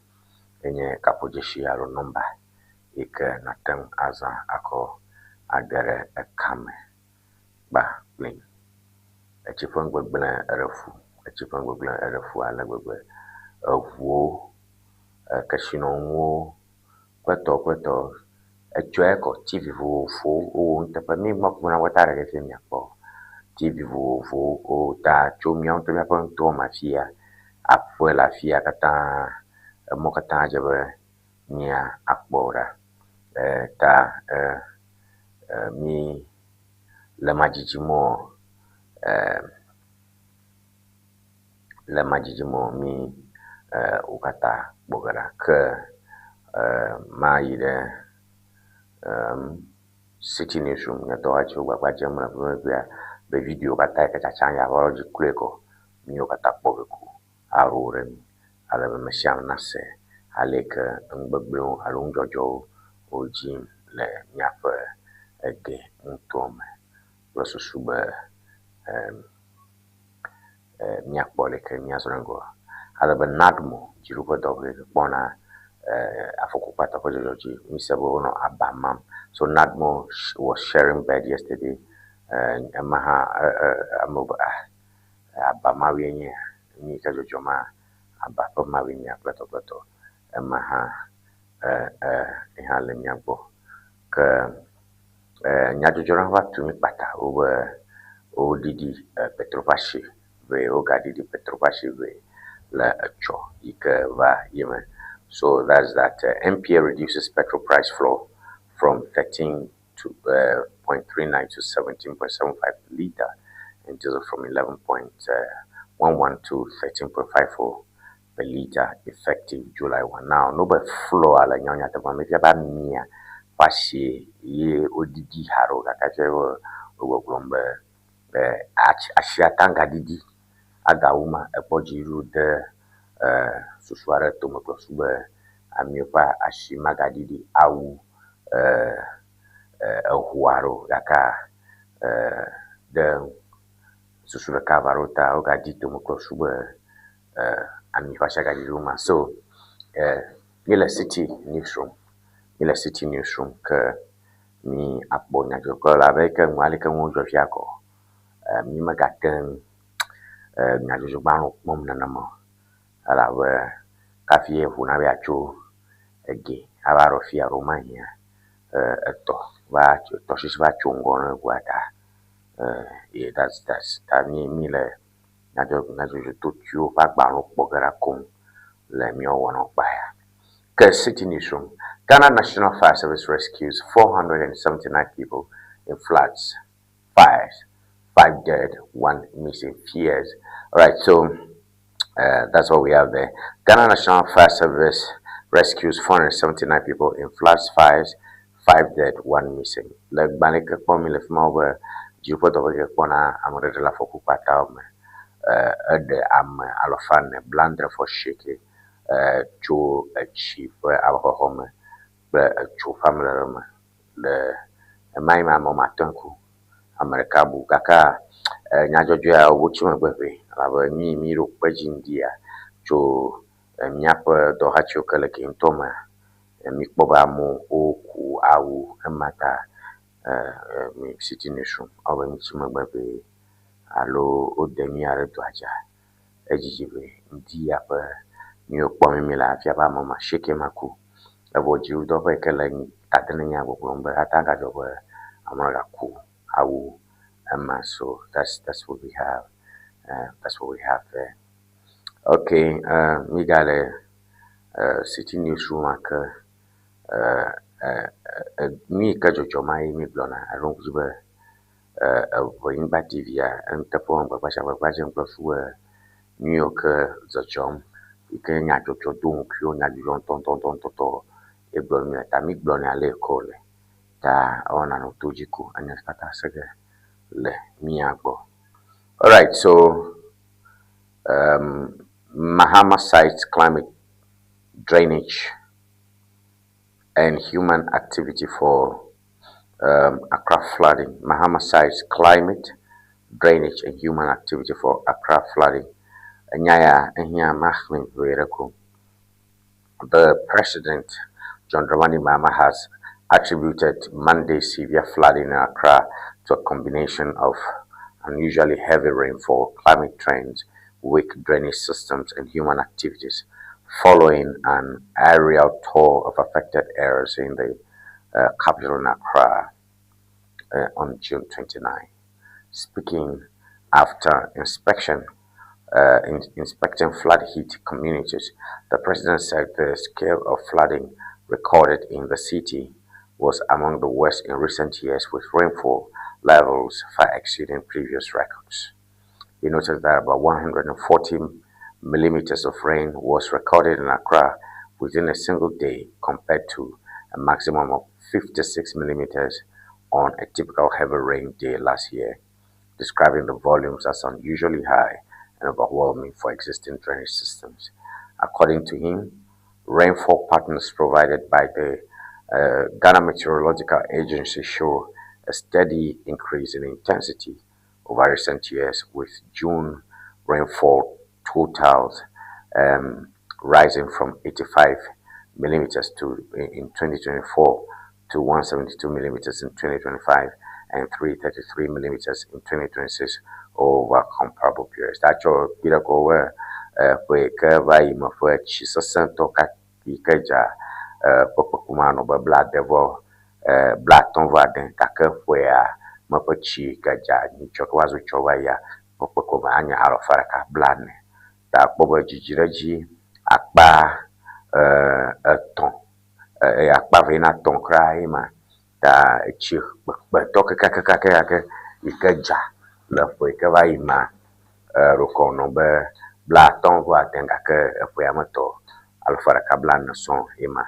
enye kaƒodzesi alo nɔmba yi ke nàte ŋu azã akɔ age ɖe ekame kpa kplim. Etsi ƒe nugbegblẽ eɖe fu, etsi ƒe nugbegblẽ eɖe fu ale gbegbe. Eŋuwo, kesinɔnuwo kple tɔwo kple tɔwo. Etsɔe kɔ TV vovovowo wowɔ nuteƒe. Mi mɔ kpɔm na wo katã ɖe fi miakpɔ. TV vovovowo wota tso míawo ŋutɔ míaƒe nutoa me afia. Aƒe le afia katã. Emɔ katã dze be mía akpɔ ɖa. Ta mi le madzidzimɔ le madzidzimɔ mi wo katã kpɔ ge ɖa. Ke mayi ɖe City Newsroom nye dɔwɔhatiwo gbagba dzem le ƒe be video katã yi ke tsatsam ya va dzi kloe kɔ míwo katã kpɔ ge ko aɖo ɖe mi ale be ame sia ame nase ale yi ke nu gbegblẽwo alo nudzɔdzɔwo wo dzim le míaƒe ege nutoa me kple susu be míakpɔ leke míazɔ ɖe ŋgɔ. Ale be NADMO dziɖuƒe dɔwɔƒe yi ke kpɔna afɔku kpata ƒe dzɔdzɔ dzi. Mise be wonɔ aba mam. So NADMO was sharing bed yesterday. Ema hã amewo be ah aba mawoe nye ya. Nu yi ke dzɔdzɔ ma aba ƒe mawoe nye ya kple tɔ kple tɔ. Ema hã hã le mía gbɔ. Ke nyadzɔdzɔ ɖe va tu mí kpata wobe woɖiɖi petrol ƒe asi vɛ, wogaɖiɖi petrol ƒe asi vɛ le etsɔ yi ke va yi me. So that's that. NPA reduces petrol price floor from 13 to 0.39 to 17.75 liter and diesel from 11.11 to 13.54 per liter effective July 1. Now, no be floor le nyawo nyateƒe me fia be amia ƒe asi ye woɖiɖi haɖe o gake fia be wogbɔgblɔm be asia gaɖiɖi agawu ma ekpɔ dziɖuɖu de susu aɖe tome kple susu be amiwo ƒe asi magaɖiɖi awu eŋu aɖe o gake ɖe susu ɖeka va ɖo ta wogaɖi tome kple susu be ami ƒe asi agaɖiɖi wu ma. So míele city newsroom, míele city newsroom ke mi akpɔ nyadzɔdzɔgblɔla abe ke nu aleke nuwo dzɔ fia kɔ. Mi megate ŋu nyadzɔdzɔgbalẽwo kpɔm nenema o elabe hafi eŋu nabe atso ege ava ɖo fia ɖo mahia etɔ va tɔsisi va tso ŋgɔ ne eŋua ta ye that's that's ta mi mi le nyadzɔdzɔtotoewo ƒe agbalẽwo kpɔ ge ɖa koŋ le míawo wɔnawo kpa ya. Ke City Newsroom, Ghana National Fire Service rescues 479 people in floods, fires, 5 dead, 1 missing. Fears. All right, so that's what we have there. Ghana National Fire Service rescues 479 people in floods, fires, 5 dead, 1 missing. Le gbalẽ ke kpɔm mi le fi ma wo be dziɖuƒe dɔwɔƒe ke kpɔna ameɖeɖe le afɔku kpatawo me. Eɖe ame alafa ene blaadre vɔ asieke tso etsi ƒe aʋaxɔxɔ me kple etso ƒe ameɖeɖe me le ema yi me ame woame atɔ̃ ku, ame ɖeka bu gake nyadzɔdzɔ ya wotsi megbe ʋɛ elabe mi mi ɖo kpe dzi ŋdi ya tso míaƒe dɔwɔhatiwo ke le ke ŋutɔ mea, mikpɔ be amewo woku awu ema ta mi City Newsroom ewɔ be mitsi megbe ʋɛ. alo wode mía ɖe dɔa dzia, edzidzi be ŋdi ya ƒe nuyiwo kpɔm mí le afia be ame woame asieke ma ku. Evɔ dziɖuɖudɔwɔƒe yi ke le tadenenya gbɔgblɔm be ate ŋu agadzɔ be ame ɖe gaku awu ema. So that's that's what we have. That's what we have there. Okay, mígale city newsroom ake. Nu yi ke dzɔdzɔm ma ye mígblɔna alo ŋku dzi be Eʋenyigba TV-a enuteƒe wɔm gbagba sia gbagba dzem kple su be nu yiwo ke dzɔdzɔm yi ke nye nyadzɔdzɔ do ŋkuiwo, nyadzɔdzɔ ŋutɔŋutɔŋutɔŋutɔ ye gblɔm míle ta mígblɔnɛ ale yi ke wòle ta ewɔna nɔ to dzi ko enya katã se ge le mía gbɔ. Alright, so Mahama cites climate drainage and human activity for Accra flooding. Mahama cites climate, drainage and human activity for Accra flooding. Enya ya ehiã maxlẽ ʋee ɖe ko. The president, John Dramani Mahama, has attributed Monday's severe flooding in Accra to a combination of unusually heavy rainfall, climate trends, weak drainage systems, and human activities, following an aerial tour of affected areas in the capital in Accra on June 29. Speaking after inspection, inspecting flood-hit communities, the president said the scale of flooding recorded in the city was among the worst in recent years, with rainfall levels far exceeding previous records. He noted that about 140 millimeters of rain was recorded in Accra within a single day, compared to a maximum of 56 millimeters on a typical heavy rain day last year, describing the volumes as unusually high and overwhelming for existing drainage systems. According to him, rainfall patterns provided by the Ghana Meteorological Agency show a steady increase in intensity over recent years, with June rainfall totals rising from 85 millimeters to in 2024 to 172 millimeters in 2025 and 333 millimeters in 2026 over comparable periods. Tatsɔ kpi ɖe ko be ƒe yi ke va yi me ƒe tsi sesẽtɔ ka yi ke dza ƒe kpekpe ma nɔ be blaade vɔ blaatɔ̃ vɔ ade gake ƒea me ƒe tsi yi ke dza nyitsɔ ke va zu tsɔ va yia ƒe kpekpe me anye alafa ɖeka blaene. Ta akpɔ be dzidziɖedzi akpa etɔ̃ akpa eve na etɔ̃ kura ye ma. Ta etsi kpekpetɔ kekeakeke yi ke dza le ƒe yi ke va yi mea ɖeko nɔ be blaatɔ̃ vɔ ade gake eƒea me tɔ alafa ɖeka blaene sɔŋ ye ma.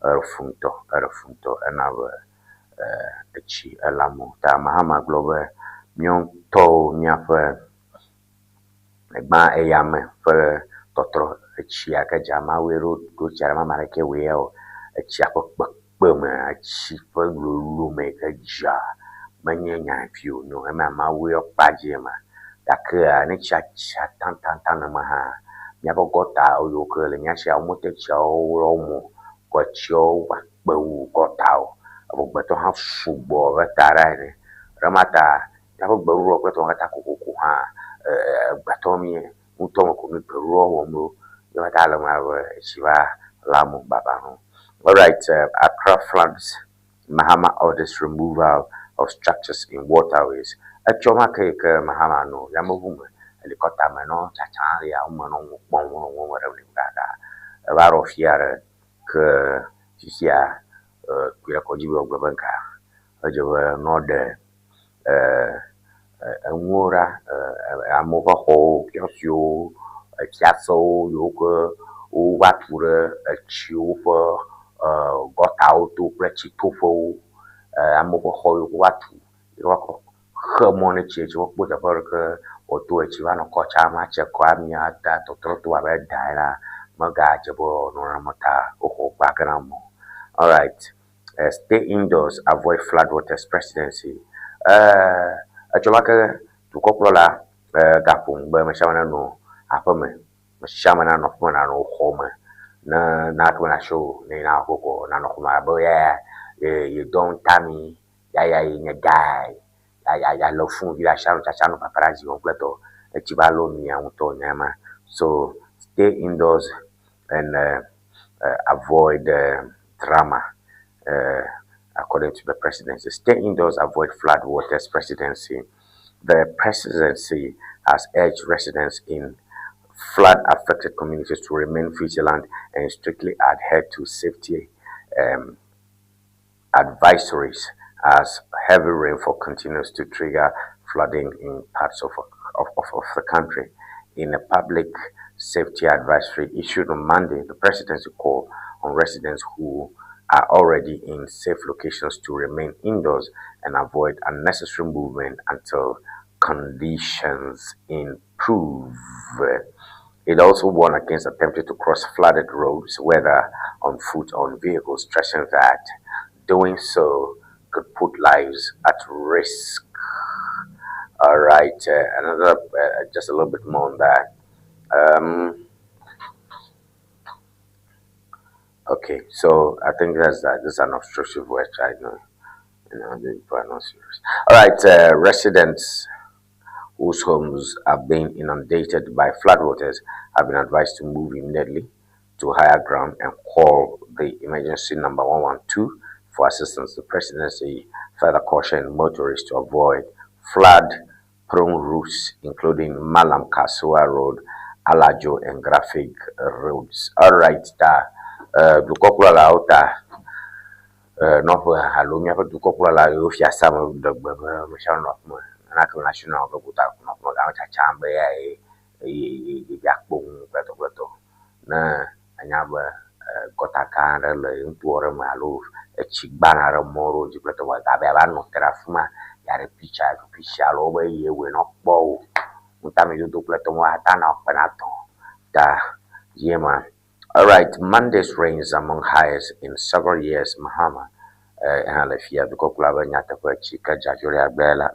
Eɖe fu ŋutɔ, eɖe fu ŋutɔ ena be etsi ele amewo. Ta Mahama gblɔ be míawo ŋutɔwo míaƒe gbã eyame ƒe tɔtrɔ etsia ke dza Mawue ɖo ɖo tsia ɖe ame aɖeke wɔe ya o. Etsia ƒe kpekpeme, etsi ƒe lolome yi ke dza menye nya vi o. No ema Mawue kpa dzi ema. Gakea ne tsia tsa taŋtaŋtaŋ nene hã, míaƒe gɔta yiwo ke le mía sia womete tsiawo wlɔ mo o. Kɔ tsiawo va kpe wu gɔtawo. Evɔ gbetɔ hã sugbɔ abe ta ɖa ene. Ɖema ta míaƒe gbeɖuɖɔ kple tɔwo katã kokoko hã gbetɔ mí ŋutɔ me ko mí gbeɖuɖɔ wɔm ɖo. Ye katã le eme abe etsi va lé amewo baba hã. Alright, Accra floods, Mahama orders removal of structures in waterways. Etsɔ ma ke yi ke Mahama nɔ yameʋu me, helicopter me nɔ tsatsa ya wo me nɔ nu kpɔm nɔ nu me ɖem kaka eva ɖo afi aɖe ke fifia kpui ɖe kɔdzi be wògblɔ be ŋka edze be nɔ ɖe enuwo ɖa, amewo ƒe xɔwo, kiɔsiwo, fiasewo yiwo ke wova tu ɖe etsiwo ƒe gɔtawo to kple tsitoƒewo. Amewo ƒe xɔ yiwo wova tu ye woakɔ xe mɔ ne tsia tsi woakpɔ teƒe ɖe ke wòato etsi va nɔ kɔ tsa matse kɔ amia ata tɔtrɔ to abe da ene megadze be wòanɔ nenema ta woxɔ gba ge na amewo. Alright, stay indoors, avoid flood waters presidency. Etsɔ va ke dukɔkplɔla gaƒo nu be ame sia ame nenɔ aƒeme, ame sia ame nanɔ aƒeme nanɔ wò xɔ me ne naneke mele asiwò ne yina koko nanɔ xɔme abe ya ye dɔ ŋutami ya ya ye nye guy. ya ya ya le fon vi ɖe asi anɔ tsatsa anɔ paparazzi wɔm kple tɔ. Etsi va lɔ mia ŋutɔ nya ma. So stay indoors and avoid drama according to the presidency. Stay indoors, avoid flood waters presidency. The presidency has urged residents in flood affected communities to remain vigilant and strictly adhere to safety advisories as heavy rainfall continues to trigger flooding in parts of the country. In a public safety advisory issued on Monday, the presidency called on residents who are already in safe locations to remain indoors and avoid unnecessary movement until conditions improve. It also warned against attempting to cross flooded roads, whether on foot or on vehicles, stressing that doing so could put lives at risk. All right, another, just a little bit more on that. Okay, so I think that's that. This is an obstructive website. No, the people are not serious. All right, residents whose homes have been inundated by floodwaters have been advised to move immediately to higher ground and call the emergency number 112 for assistance. The presidency further cautioned motorists to avoid flood-prone routes, including Malam Kasua Road, Alajo, and Graphic Roads. All right, ta dukɔkplɔlawo ta nɔƒe alo míaƒe dukɔkplɔla yiwo fiasa me ɖe gbe be ame sia ame nɔ aƒeme naneke me asi nɔ woƒe gota nɔ aƒeme gake tsatsam be ya ye eye ɖevi akpɔ ŋu kple kple tɔ. Ne enya be gɔta gã aɖe le ŋuto aɖe me alo etsi gbana ɖe mɔ aɖewo dzi kple tɔ gabe ava nɔ te ɖe afi ma ya ɖe picture picture alo be ye wɔe nɔ kpɔ o. Ŋutamedodo kple tɔwo ata na kpe na tɔ ta ye ma. All right, Monday's rains among highest in several years. Mahama hã le fia dukɔkplɔla be nyateƒe tsi ke dza dzo ɖe agbe la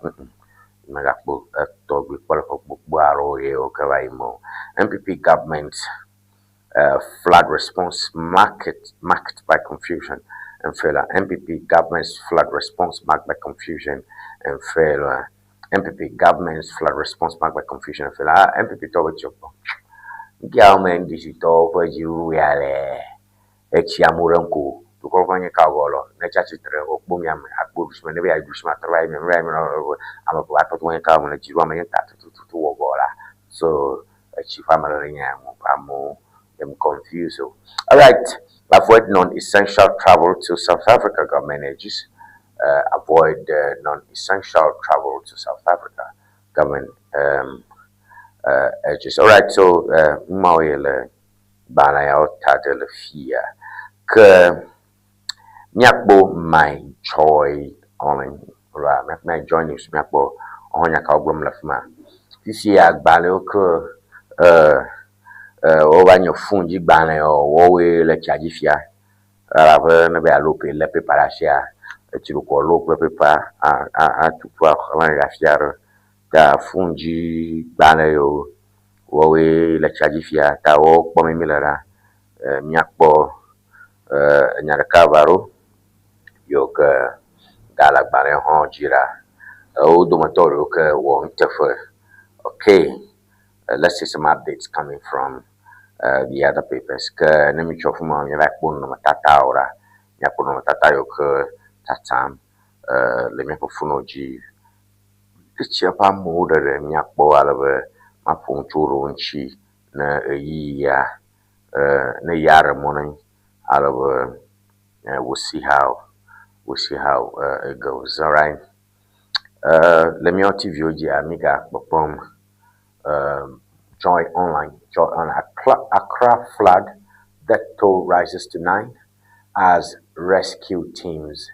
megakpɔ etɔgbi kpɔ le ƒe gbogbo aɖewo ye wo ke va yi me o. NPP government flood response market marked by confusion and failure. NPP government's flood response marked by confusion and failure. NPP government's flood response marked by confusion and failure. Ah, NPP tɔwo tsi kpɔ. Nkia me NDC tɔwo ƒe dziɖuɖu ya le etsi amewo ɖe ŋku. Dukɔ ƒe nye ka wɔlɔ ne tsi atsitre wokpɔ mia me akpɔ ɖusi me ne be ya ɖusi me atrɔ va yi mia me va yi me ame ƒe atɔtɔ nye ka me le dziɖuɖua me nye ta tututu wɔ vɔ la. So etsi ƒe ame ɖe nye amewo them confused. So, all right, avoid non-essential travel to South Africa. Government urges avoid non-essential travel to South Africa. Government urges. All right, so mawele bana ya ta de le fia ke miakpɔ My Joy Online right My Joy News miakpɔ ɔhɔnya ka wogblɔm le fi ma fifia agbalẽwo ke wova nye fon dzi gbalẽ wowoe le tsia dzi fia elabe ne be alo pe lé pepa ɖe asia etsi ɖo lo kple pepa atutu axlẽ ɖe afia ɖe ta fon dzi gbalẽ yiwo wowoe le tsia dzi fia ta wo kpɔm mi le ɖa míakpɔ enya ɖeka va ɖo yiwo ke ga le agbalẽ hã dzi ɖa wo dometɔ ɖewo ke wɔ nuteƒe. Okay, let's see some updates coming from the other papers. Ke ne mi tsɔ fi ma míava kpɔ nɔnɔmetatawo ɖa. Míakpɔ nɔnɔmetata yiwo ke tsatsam le míaƒe fonuwo dzi. Etsia ƒe amewo ɖeɖe míakpɔ ale be maƒo nu tso ɖewo ŋuti ne ɣeyiɣia ne ya ɖe mɔ na mí ale be we'll see how it goes. All right. Le míawo TV wo dzia mi ga kpɔkpɔm Joy Online. Joy Online. Accra flood death toll rises to 9 as rescue teams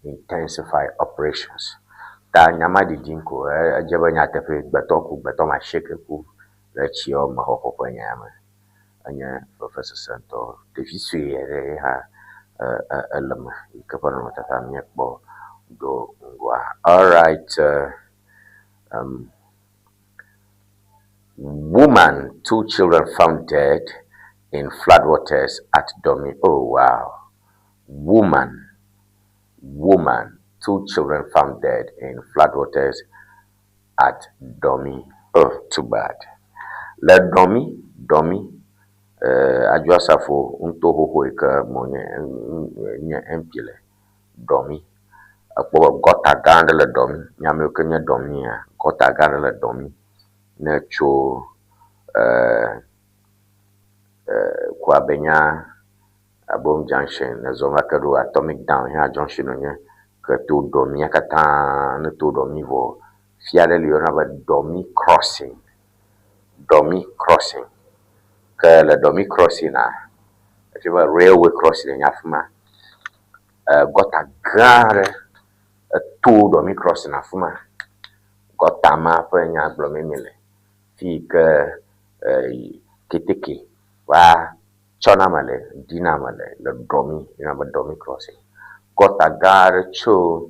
intensify operations. Ta nyama ɖiɖim ko edze be nyateƒe gbetɔ ku gbetɔ ma asieke ku le tsiawo me xɔxɔ ƒe nya me. Enye vevesese ŋutɔ. Ɖevi sue aɖe hã ele eme yi ke ƒe nɔnɔmetata míekpɔ do ŋgɔa. All right. Woman, two children found dead in floodwaters at Domi. Oh, wow. Woman, woman, Two children found dead in floodwaters at Domi. Oh, too bad. Le Domi, Domi, eh, Adjo Asafo ŋutɔ xoxo yi ke me wònye nye MP le Domi. Ekpɔ be gɔta gã aɖe le Domi. Nye ame yiwo ke nye Domia, gɔta gã aɖe le Domi. Ne etso eh, eh, Kwabenya Abom Junction ne zɔ va ke ɖo Atomic Down hã junction wònye ke to Ɖɔmia katã ne to Ɖɔmi vɔ fia ɖe li woyɔna be Ɖɔmi Crossing. Ɖɔmi Crossing. Ke le Ɖɔmi Crossing a efia be railway crossing enye afi ma. E gɔta gã aɖe eto Ɖɔmi Crossing afi ma. Gɔta ma ƒe nya gblɔmee míele. Fi yi ke e keteke va tsɔna ame le, ɖina ame le le Ɖɔmi, woyɔna be Ɖɔmi Crossing. Gɔta gã aɖe tso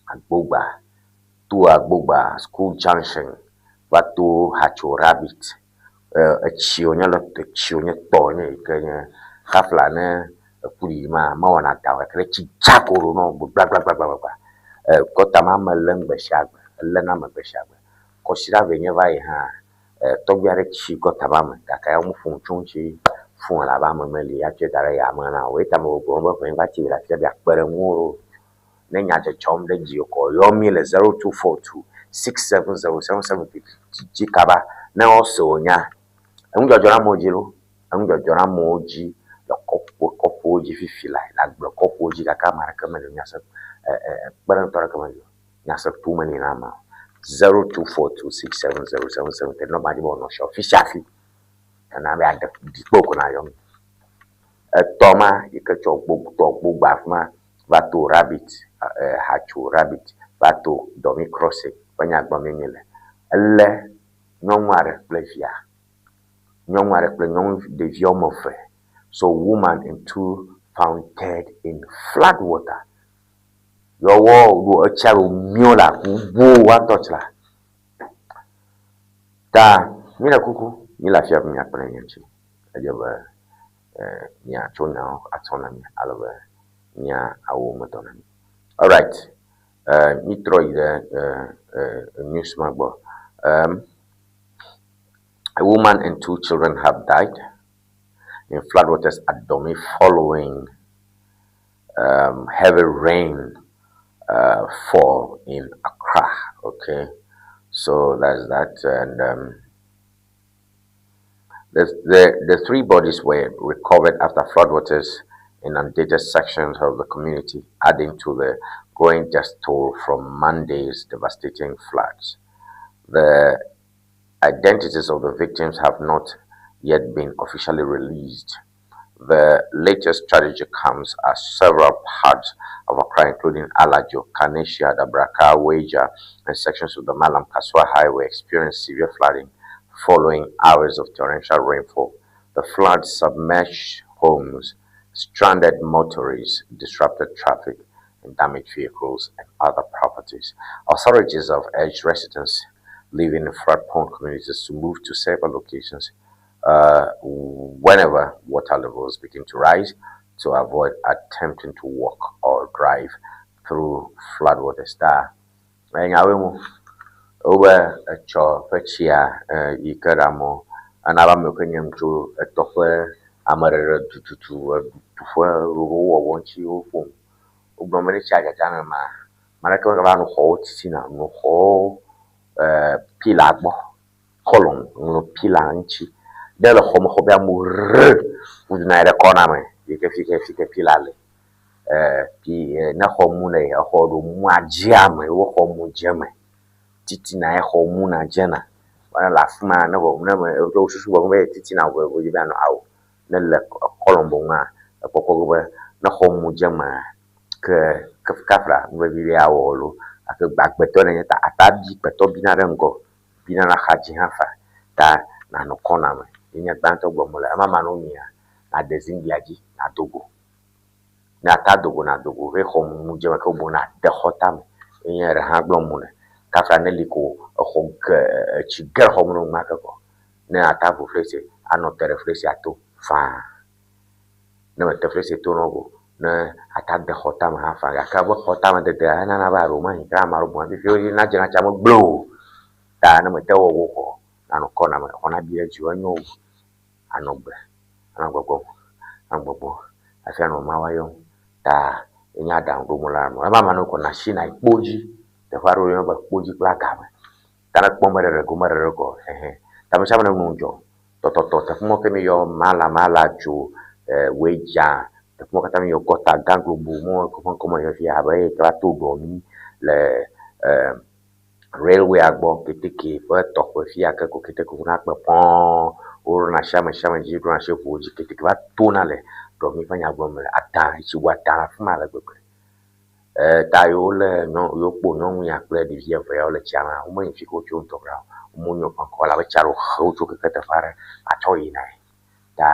Agbogba to Agbogba School Junction va to Hatso Rabbit. E etsi wònye le etsi wònye tɔ wònye yi ke nye kafla ne eku ɖiɖi ma mewɔna da o gake ne tsi dza ko ɖo nɔ gblagblagblagbla. E gɔta ma me lém gbe sia gbe, eléna ame gbe sia gbe. Kɔsiɖa eve nye va yi hã Tɔgbui aɖe tsi gɔta ma me gake ya womeƒo nu tso eŋuti fũu elabe ame meli atsɔe da ɖe yame na o. Eya ta megbɔgblɔm be ʋe va tsi le afia be yeakpe ɖe ŋuwò ɖo. Ne nya dzɔdzɔm ɖe dziwò ko yɔ mí le 0242 670 773 dzi kaba ne woase wò nya. Enu dzɔdzɔ ɖe amewo dzi loo, enu dzɔdzɔ ɖe amewo dzi le kɔƒe kɔƒewo dzi fifi lae, le agble kɔƒewo dzi gake ame aɖeke meli o, nyase e e kpeɖeŋutɔ aɖeke meli o. Nyaseto meli na amea o. 0242670773 nɔmba dzi be wònɔ si afi sia afi. Ena be aɖe ɖi kpe ko nayɔ mi. Etɔ ma yi ke tsɔ gbo tɔ gbogbo afi ma va to rabbit eh, hatso rabbit va to dɔmi crossing ƒe nya gblɔm mi le. Elé nyɔnu aɖe kple via. Nyɔnu aɖe kple nyɔnu ɖevi woame eve. So woman and two found dead in flood water. Yɔwɔ ɖo etsia ɖo miɔ la ku bo wa tɔ tsla. Ta mi le kuku mi le afia be mia kpe ɖe mia ŋuti. Edze be mia tso nyawo atsɔ na mi ale be mia awu me dɔ na mi. Alright, mi trɔ yi ɖe news ma gbɔ. A woman and two children have died in floodwaters at Domi following heavy rain fall in Accra. Okay, so that's that. And the three bodies were recovered after floodwaters inundated sections of the community, adding to the growing death toll from Monday's devastating floods. The identities of the victims have not yet been officially released. The latest tragedy comes as several parts of Accra, including Alajo, Kaneshie, Adabraka, Weija, and sections of the Malam Kaswa Highway, experienced severe flooding following hours of torrential rainfall. The floods submerged homes, stranded motorists, disrupted traffic, and damaged vehicles and other properties. Authorities have urged residents living in flood-prone communities to move to safer locations whenever water levels begin to rise to avoid attempting to walk or drive through floodwaters. Ta enyawoe mu wobe etsɔ ƒe tsia yi ke ɖe amewo ena be amewo ke nye nu tso etɔ ƒe ameɖeɖe dututu edu ƒe ɖoɖowɔwɔ ŋuti woƒo nu. Wogblɔ be ne tsia dzadza nenema, ame aɖeke megava nɔ xɔwo titina o, nɔ xɔwo pila gbɔ. Kɔlɔn ŋlɔ pila ŋuti ɖe le xɔme xɔ be amewo re ʋuduna yi ɖe kɔna me yi ke fi ke fi ke pila le. Pi ne xɔ mu le exɔ ɖo mua dzea me wo xɔ mu dze me. Titina ye xɔ mu na dzena. Ne le afi ma ne vɔ ne me wo susu gbɔ be titina vɔ vɔ dzi be anɔ awu. Ne le kɔlɔn boŋua ekpɔkpɔ be ne xɔ mu dze mea ke kafla nu vevi ɖe awɔ lo. Gake agbetɔ nenye ta ata bi gbetɔ bina ɖe ŋgɔ. Bina ɖe axadzi hã fa ta nànɔ kɔna me. Ye nye gbãtɔ gblɔm mele. Ema ma no mia, nàde zinglia dzi nàdo go. Ne ata do go nàdo go he xɔ mumu dze me ke boŋ nàde xɔ tame. Ye nye ɖe hã gblɔm mele. Kafla ne li ko exɔ ge etsi ge ɖe xɔ me na wò ke kɔ. Ne ata ʋu flɛsɛ anɔ te ɖe flɛsɛa to faa. Ne mete flɛsɛ to na wò o, Ne ate ade xɔ tame hã faa gake be xɔ tame dedea enana be aɖewo mahi ke ame aɖewo buna fifi wo nadze na tsia megblẽ o. Ta ne mete wɔ wò xɔ nanɔ kɔna me xɔ nabi ɖe dziwò enyo wu anɔ gbe anɔ gbɔgbɔm anɔ gbɔgbɔm hafi anɔ Mawu yɔm. Ta enye aɖaŋuɖoɖo le ame. Ema me ne kɔ nasi nayi kpo dzi. Teƒe aɖewo woyɔna be kpodzi kple agame. Ta ne kpɔm be ɖeɖe gome ɖeɖe kɔ hehe. Ta ame sia ame ne nu dzɔ tɔtɔtɔ teƒe mɔ ke mi yɔ mala mala tso wedza teƒe mɔ katã mi yɔ gɔta gã globo mɔ ƒe ŋkɔ me yɔ fia abe eye ke va to ɖɔ mi le railway gbɔ keteke ƒe tɔƒe fia ke ko keteke ʋuna kpe pɔɔ woɖona asi ame sia ame dzi ɖona asi ʋuwo dzi keteke va tona le ɖɔmi ƒe nyagblɔ me adã etsi wu adã le afi ma ale gbegbe. Ta yiwo lé nyɔ yiwo kpo nyɔnu ya kple ɖevi eve yawo le tsia mea, womenye fi ke wotso ŋutɔ kura o. Womenye woƒe ŋkɔ o elabe tsia ɖewo he wo tso keke teƒe aɖe atsɔ yinae. Ta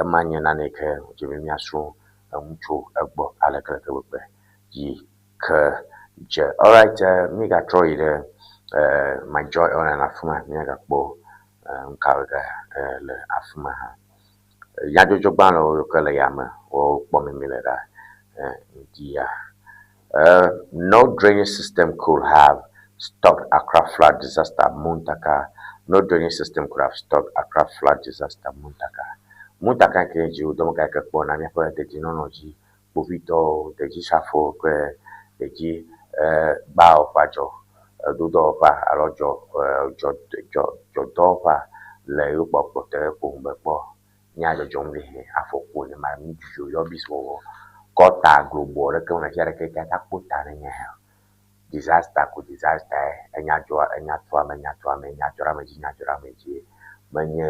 ema nye nane yi ke wòdze be míasrɔ̃ enu tso egbɔ ale ke leke gbegbe yi ke dze. Alright, mígatrɔ yi ɖe My Joy Online afi ma míagakpɔ nu kawo ge le afi ma hã. Nyadzɔdzɔgbalẽwo yi ke le yame wokpɔ mimi le ɖa ŋdi ya. No drainage system could have stopped Accra flood disaster, Muntaka. No drainage system could have stopped Accra flood disaster, Muntaka. Muntaka ke dzi wodɔm ga ke kpɔ na míaƒe dedienɔnɔ dzi kpovitɔwo, dedzisrafowo kple dedzi gbawo ƒe adzɔ dodɔwɔƒea alo dzɔ dzɔ dzɔ dzɔdɔwɔƒea le yewo kpɔkpɔ te ƒo be kpɔ nyadzɔdzɔm ɖe he afɔku ne ma mi dzudzɔ yɔbis wɔwɔ kɔta globo ɖeke me fia ɖeke katã kpo ta ne nye hã disaster ko disaster enya dzɔ enya to ame enya to ame enya dzɔ ɖe ame dzi nya dzɔ ɖe ame dzi menye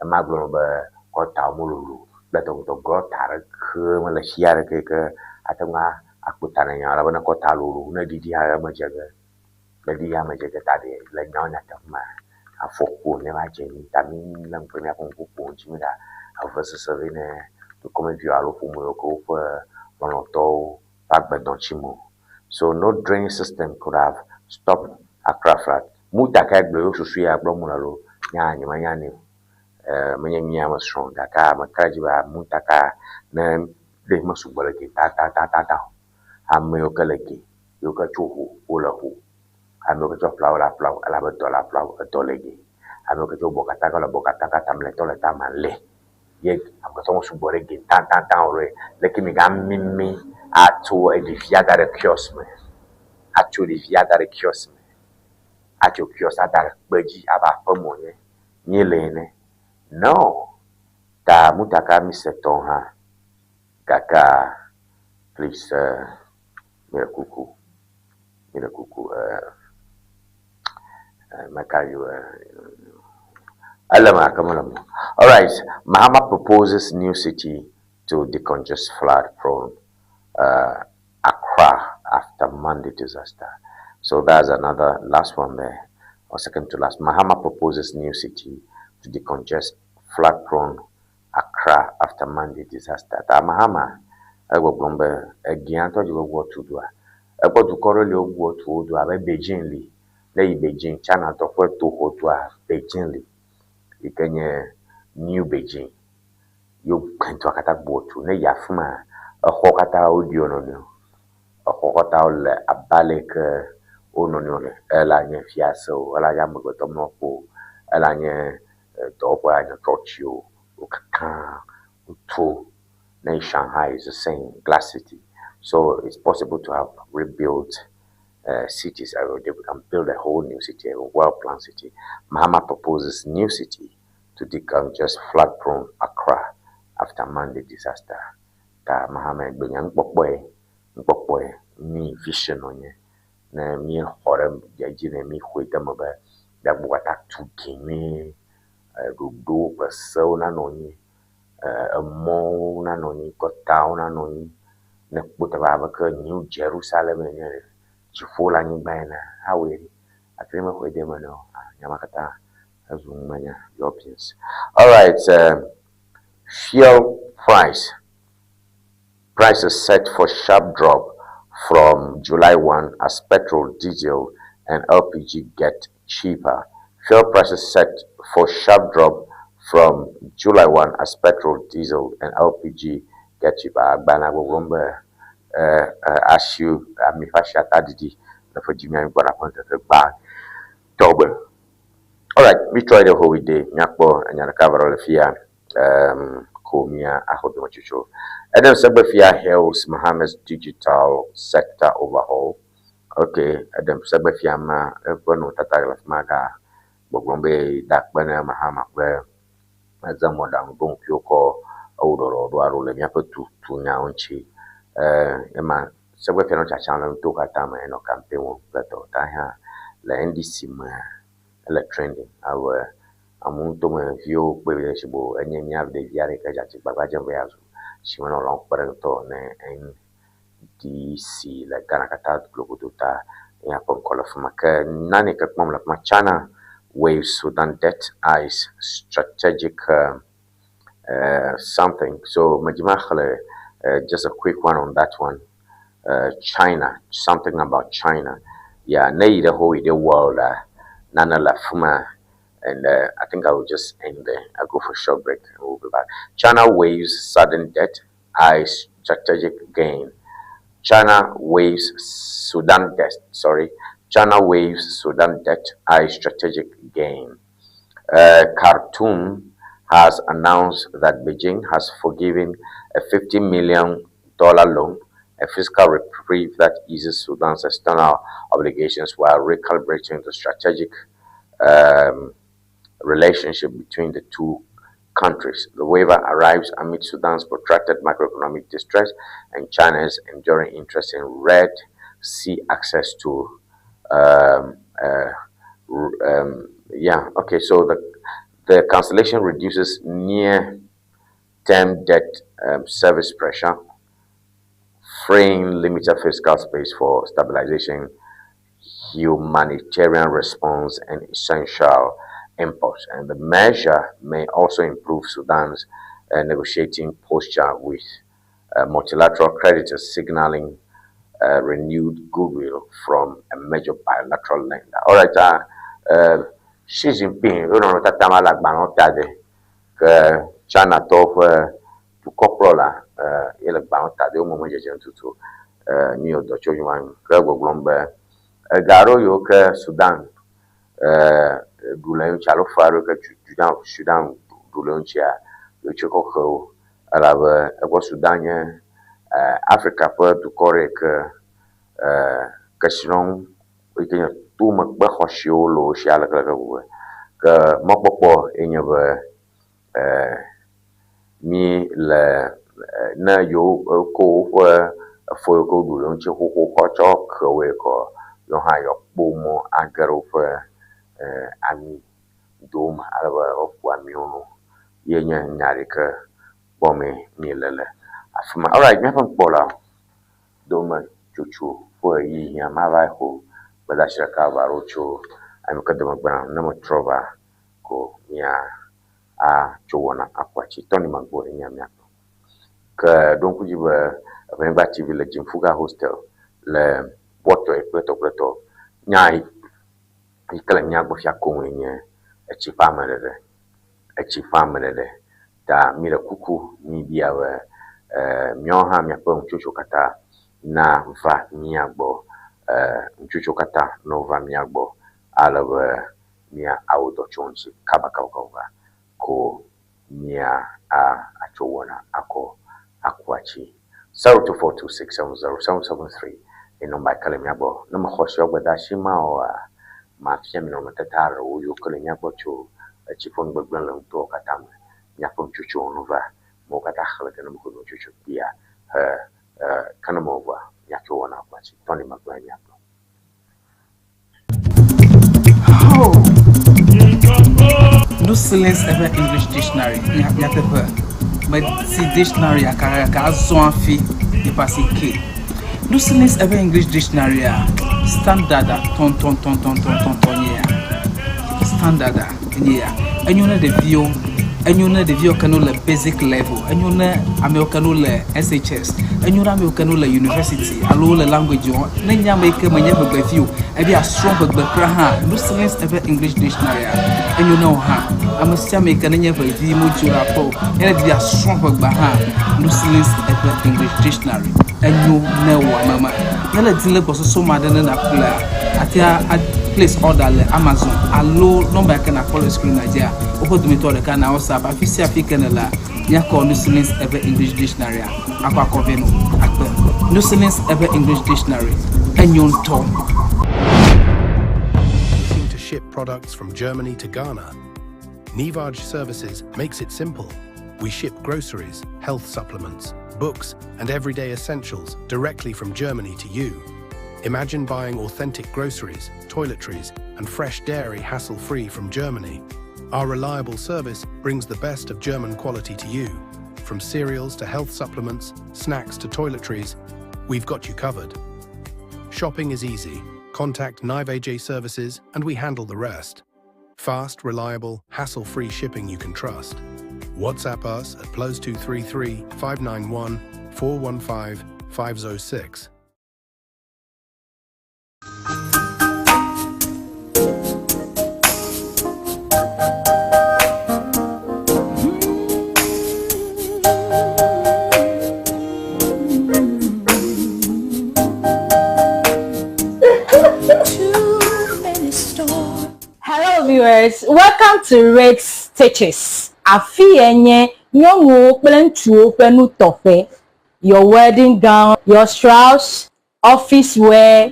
ema gblɔ be kɔtawo mololo kple tɔgɔtɔ gɔta ɖeke mele fia ɖeke yi ke ate ŋu akpo ta ne nya elabena kɔta lolo ne ɖiɖi hã eme dze ge ne ɖiɖi hã eme dze ge ta ɖe le nyawo nyateƒe mea afɔku ne va dze mi ta mi lé ŋku ɖe míaƒe ŋkuƒoƒo ŋuti mi ɖa evesese vɛ ne dukɔmeviwo alo ƒome yiwo ke woƒe lɔlɔ̃tɔwo ƒe agbe dɔn tsim o. So no drainage system could have stopped Accra flood. Muntaka gblɔ yewo susu ya gblɔm wole alo nya nyemenya nɛ o. Menye mía me srɔ̃ gake ame ka dzi be Muntaka ne ɖe mesugbɔ le ge tatatata o. Ame yiwo ke le ge yiwo ke tso ho wole ho. Ame yiwo ke tso aƒlawo le aƒlawo elabe dɔ le aƒlawo edɔ le ge. Ame yiwo ke tso bɔkataka le bɔkataka tamletɔ le tamale. Ye amegbetɔ mesugbɔ ɖe ge tatata o ɖe. Leke mi ga mimi atso ɖevia da ɖe kiosk me. Atso ɖevia da ɖe kiosk me. Atso kiosk ada ɖe kpe dzi abe aƒeme wònye. Míele ene. No. Ta Muntaka mi se tɔ hã. Gake please mi ɖe kuku. Mi ɖe kuku meka yi ele me gake mele me o. Alright, Mahama proposes new city to decongest flood prone Accra after Monday disaster. So that's another last one there, or second to last. Mahama proposes new city to decongest flood prone Accra after Monday disaster. Ta Mahama egbɔgblɔm be egia ŋutɔ dzi be wogbɔ tu dua. Egbɔ dukɔ ɖe li wogbɔ tu wo du abe Beijing li. Ne yi Beijing, China tɔ ƒe toxɔ dua Beijing li yi ke nye New Beijing. Yewo gbãtɔa katã gbɔ tu. Ne yi afi ma, exɔwo katã woɖi wo nɔnɔewo. Exɔwo katã wole abe ale yi ke wo nɔnɔewo le. Ela nye fiase o, ela nye amegbetɔ mlɔƒe o, ela nye dɔwɔƒe anye tsɔtsi o, wo katã wotu. Ne Shanghai is the same, glass city. So it's possible to have rebuilt cities. They can build a whole new city, a well-planned city. Mahama proposes new city to decongest flood-prone Accra after Monday disaster. Ta Mahama gbenya nukpɔkpɔe, nukpɔkpɔe mi vision wònye. Ne míexɔ ɖe edzi ne míxɔe de eme be míagbɔ katã tu ge nyuie, ɖoɖowo kple sewo nanɔ anyi, emɔwo nanɔ anyi, kɔtawo nanɔ anyi. Ne kpɔ teƒe abe ke New Jerusalem ene, dziƒo le anyigba ene, awɔe ɖi. Hafi ne mexɔe de eme ne o, nya ma katã ezu numenya, Europeans. Alright, fuel price. Price is set for sharp drop from July 1 as petrol, diesel, and LPG get cheaper. Fuel prices set for sharp drop from July 1 as petrol, diesel, and LPG Ke tsi va agbalẽa gbɔgblɔm be asi ami ƒe asi ata ɖiɖi le ƒe dzimea gbɔna ƒe ŋkeke gbãtɔ gbe. Alright, mi trɔ yi ɖe holiday míakpɔ enya ɖeka va le fia ko mía axɔ dometsotso. Edem Segbefia hails Mahama's digital sector overhaul. Okay, Edem Segbefia ma eƒe nɔnɔmetata le fi ma ga gbɔgblɔm be da akpe ne Mahama ƒe eze mɔɖaŋu ɖoŋkuiwo kɔ ewɔ ɖɔɖɔɖo aɖewo le míaƒe tutunyawo ŋuti. Ema Segbefia nɔ tsatsam le nutowo katã me henɔ campaign wɔm kple dɔwɔta hã le NDC mea ele trending abe amewo ŋutɔmeviwo kpɔe be shigbe enye mía ɖevi aɖe yi ke dze agbagba dzem be yeazu shimenɔlawo kpeɖeŋutɔ ne NDC le Ghana katã globodo ta eya ƒe ŋkɔ le fi ma. Ke nane yi ke kpɔm le fi ma China waives Sudan debt eyes strategic something. So medzi maxlẽ just a quick one on that one. China, something about China. Yeah, ne yi ɖe whole yi ɖe world a nane le afi ma and I think I will just end there. I'll go for a short break and we'll be back. China waives sudden debt, eyes strategic gain. China waives Sudan debt, sorry. China waives Sudan debt, eyes strategic gain. Khartoum has announced that Beijing has forgiven a $50 million loan, a fiscal reprieve that eases Sudan's external obligations while recalibrating the strategic relationship between the two countries. The waiver arrives amid Sudan's protracted macroeconomic distress and China's enduring interest in Red Sea access to yeah, okay, so the cancellation reduces near-term debt service pressure, freeing limited fiscal space for stabilization, humanitarian response, and essential imports. And the measure may also improve Sudan's negotiating posture with multilateral creditors, signaling renewed goodwill from a major bilateral lender. All right, Xi Jinping, wo nɔnɔmetata ma le agbalẽwo ta ɖe ke Chinatɔwo ƒe dukɔkplɔla ye le gbalẽwo ta ɖe wo me dzedzem tutu nu yi wòdɔ tso ma ke gbɔgblɔm be ega aɖewo yiwo ke Sudan ɖu le eŋuti alo fe aɖewo ke Sudan ɖu le eŋutia yewotse kɔ xe wo elabe egbɔ Sudan nye Afrika ƒe dukɔ ɖe yi ke kesinɔnu yi ke nye tomekpe xɔasiwo le wo si aleke leke gbegbe. Ke mɔkpɔkpɔ ye nye be mi le ne yewo ko woƒe efe yiwo ke woɖu le eŋuti xoxo kɔ tsɔ ke woe kɔ yewo hã yewoakpɔ mɔ age ɖe woƒe ami dowo me ale be woaku amiwo no. Ye nye nya ɖe ke kpɔmee míele le afi ma. Alright, míaƒe nukpɔlawo dome tsotso ƒe ɣeyiɣi mava xo gbedeasi ɖeka va ɖo tso ame ke dome gbena ne metrɔ va ko mía atso wɔna aƒu atsi Tony Magbo enye míatɔ. Ke ɖo ŋku dzi be Eʋenyigba TV le Jimfuga Hostel le Bɔtɔe kple tɔkpletɔ. Nya yi ke le mía gbɔ fia koŋue nye etsi ƒe ameɖeɖe. Etsi ƒe ameɖeɖe ta mi le kuku mi bia be míawo hã míaƒe ŋutsotso katã na va mía gbɔ. Ŋutsotso katã no va mía gbɔ ale be mía awɔ dɔ tso ŋuti kaba kaba kaba ko mía atso wɔna akɔ aku atsi. 0242670773 ye nɔmba yi ke le mía gbɔ. Ne mexɔ siawo gbedeasi ma oa, mafia mi nɔnɔmetata aɖewo yiwo ke le mía gbɔ tso etsi ƒe nugbegblẽ le nutowo katã me. Míaƒe ŋutsotsowo nu va. Amewo katã xlẽ ke ne mexɔ nutsotso kpuia he ke ne mevɔa míatso wɔna aku atsi. Tony Magblẽ míagblɔ. Oh. No silence ever English dictionary. Nyateƒe. Meti dictionary aka azɔ hafi yeƒe asi ke. No silence ever English dictionary a standard a tɔntɔntɔntɔntɔntɔn nye ya. Standard a nye ya. Enyo ne ɖeviwo. Enyo ne ɖeviwo ke no le basic level, enyo ne amewo ke no le SHS, enyo ne amewo ke no le university alo wole language wɔm. Ne nye ame yi ke menye ʋegbevi o, ebe yeasrɔ̃ ʋegbe kura hã, Lucilins eƒe English dictionary-a, enyo ne wò hã. Ame sia ame yi ke nenye ʋevi modzo ɖe aƒe o, ne ele di be yeasrɔ̃ ʋegbea hã, Lucilins eƒe English dictionary enyo ne wò ame ma. Ne ele di le gbɔsɔsɔ me aɖe ne nàƒlea, àte a place order le Amazon alo nɔmba yi ke nàkpɔ le screen-a dzia, woƒe dometɔ ɖeka na WhatsApp. Afi sia afi ke nèlea, míakɔ Lucilins eƒe English dictionary-a akɔ akɔ vɛ nɔ akpe. Lucilins eƒe English dictionary enyo ŋutɔ. Looking to ship products from Germany to Ghana? Nivaj Services makes it simple. We ship groceries, health supplements, books, and everyday essentials directly from Germany to you. Imagine buying authentic groceries, toiletries, and fresh dairy hassle-free from Germany. Our reliable service brings the best of German quality to you. From cereals to health supplements, snacks to toiletries, we've got you covered. Shopping is easy. Contact Nivaj Services and we handle the rest. Fast, reliable, hassle-free shipping you can trust. WhatsApp us at +233 591 415 506. Too many storms. Hello viewers, welcome to Red Stitches. Afi ye nye nyɔnuwo kple ŋutsuwo ƒe nutɔƒe. Your wedding gown, your shrouds, office wear,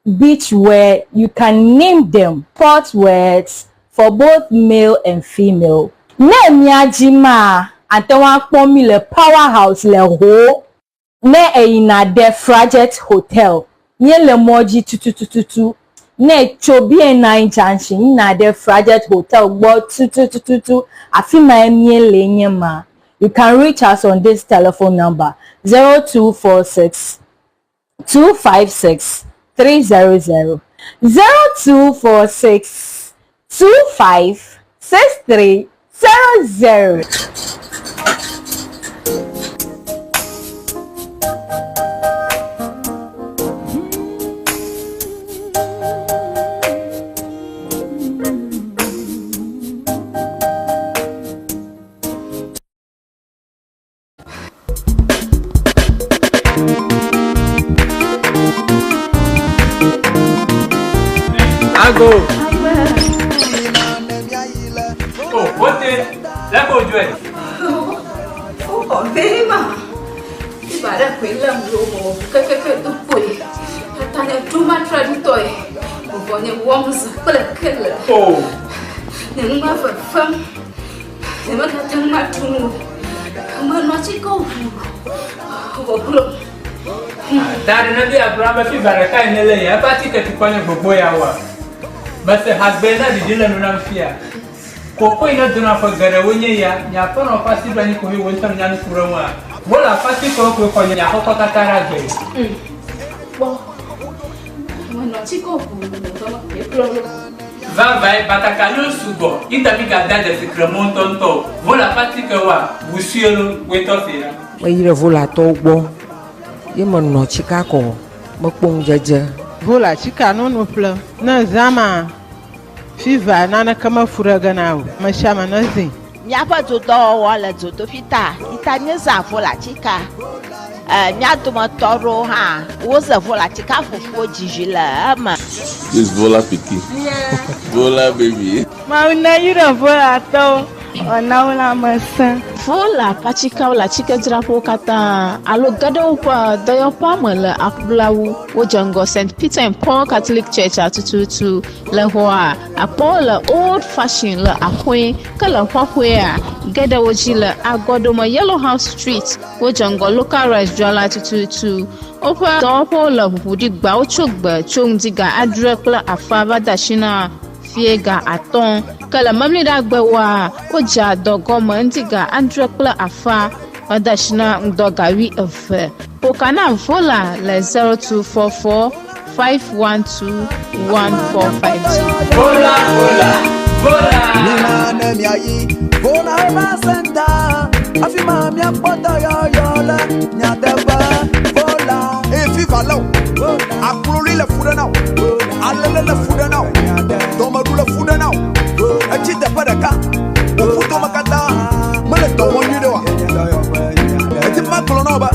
beach wear, you can name them. Sport wears for both male and female. Ne mía dzi maa, ate ŋu akpɔ mí le Power House le Ho. Ne èyina ɖe Frajet Hotel, míele mɔ dzi tutututu. Ne ètso BNI Junction yina ɖe Frajet Hotel gbɔ tutututu, afi mae míele nye ma. You can reach us on this telephone number 0246 256 300 0246 25 63 00. Ago. Oh, wote, lẹ́kọ̀ọ́ ojú ẹ̀. Wokɔ vema. Iba ɖe koe lém ɖo wɔ kekeke do kpoe. Tata nye ɖo matre ŋutɔe. Vɔvɔ nye wɔm zã kple kele. Oh. Nye nu ma fefem. Nyemegate ŋu aɖu nu o. Menɔ atikewo ʋuu vɔ glo. Ta ɖe ne bia gblɔ be fiva ɖeka yi nele ya eƒe atike tukɔ nye gbogbo ya woa. Mese hagbe na ɖiɖi le nu nam fia. Koko yi ne dona ƒe geɖewo nye ya, nye aƒenɔ ƒe asi ɖo anyi koe wò ŋutɔ nya nu ku ɖe ŋua. Wole aƒe atikewo koe xɔ nye akɔkɔ katã ɖe agbe. Kpɔ. Menɔ atikewo ʋuu vɔ glo. Vavãe, batakaliwo sugbɔ yi ta mígadea dzesi kremɔ ŋutɔŋutɔ o. Vola ƒe atikewoa, ʋu sue lo, woe tɔ si ɖa. Meyi ɖe Volatɔwo gbɔ ye menɔ tsika kɔ mekpɔ ŋudzedze. Vola tsika nono ƒle ne zã ma fiva naneke mefu ɖe ge na o mesiame ne zĩ. Míaƒe dodɔwɔwɔ le dzodoƒi ta yi ta míezã volatika. E, mía dometɔ aɖewo hã woze volatika fufuwo dzizi le eme. This Vola pikin. Vola baby. Mawu neyra Volatɔwo wòana wo lãmesẽ. Vola ƒe atikeawo le atikedzraƒewo katã alo ge ɖe woƒe dɔyɔƒea me le aƒlawu. Wodze ŋgɔ St. Peter and Paul Catholic Church-a tututu. Le xɔa, akpɔwo le Old Fashion le axɔe, ke le xɔxɔea, ge ɖe wo dzi le agɔɖome Yellow House Street. Wodze ŋgɔ Local Rice dzrala tututu. Woƒe dɔwɔƒewo le ʋuʋu ɖi gbeawo tso gbe tso ŋdi ga adre kple afã va de asi na fiẽ ga atɔ̃. Ke le Memleɖagbewoa, wodzea dɔ gɔme ŋdi ga adre kple afã va de asi na ŋdɔ ga wuieve. Ƒo ka na Vola le 0244 512 145 dzi. Vola, vola. Mina ne miayi Vola Herbal Center. Afi ma miakpɔ dɔyɔyɔ le nyateƒe. Vola. Eye fifa lé wò. Akloli le fu ɖe na wò. Alele le fu ɖe na wò. Dɔmeɖu le fu ɖe na wò. Etsi teƒe ɖeka. Wò ƒudome katã mele dɔ wɔm nyuiɖe oa? Edi be magblɔ na wò be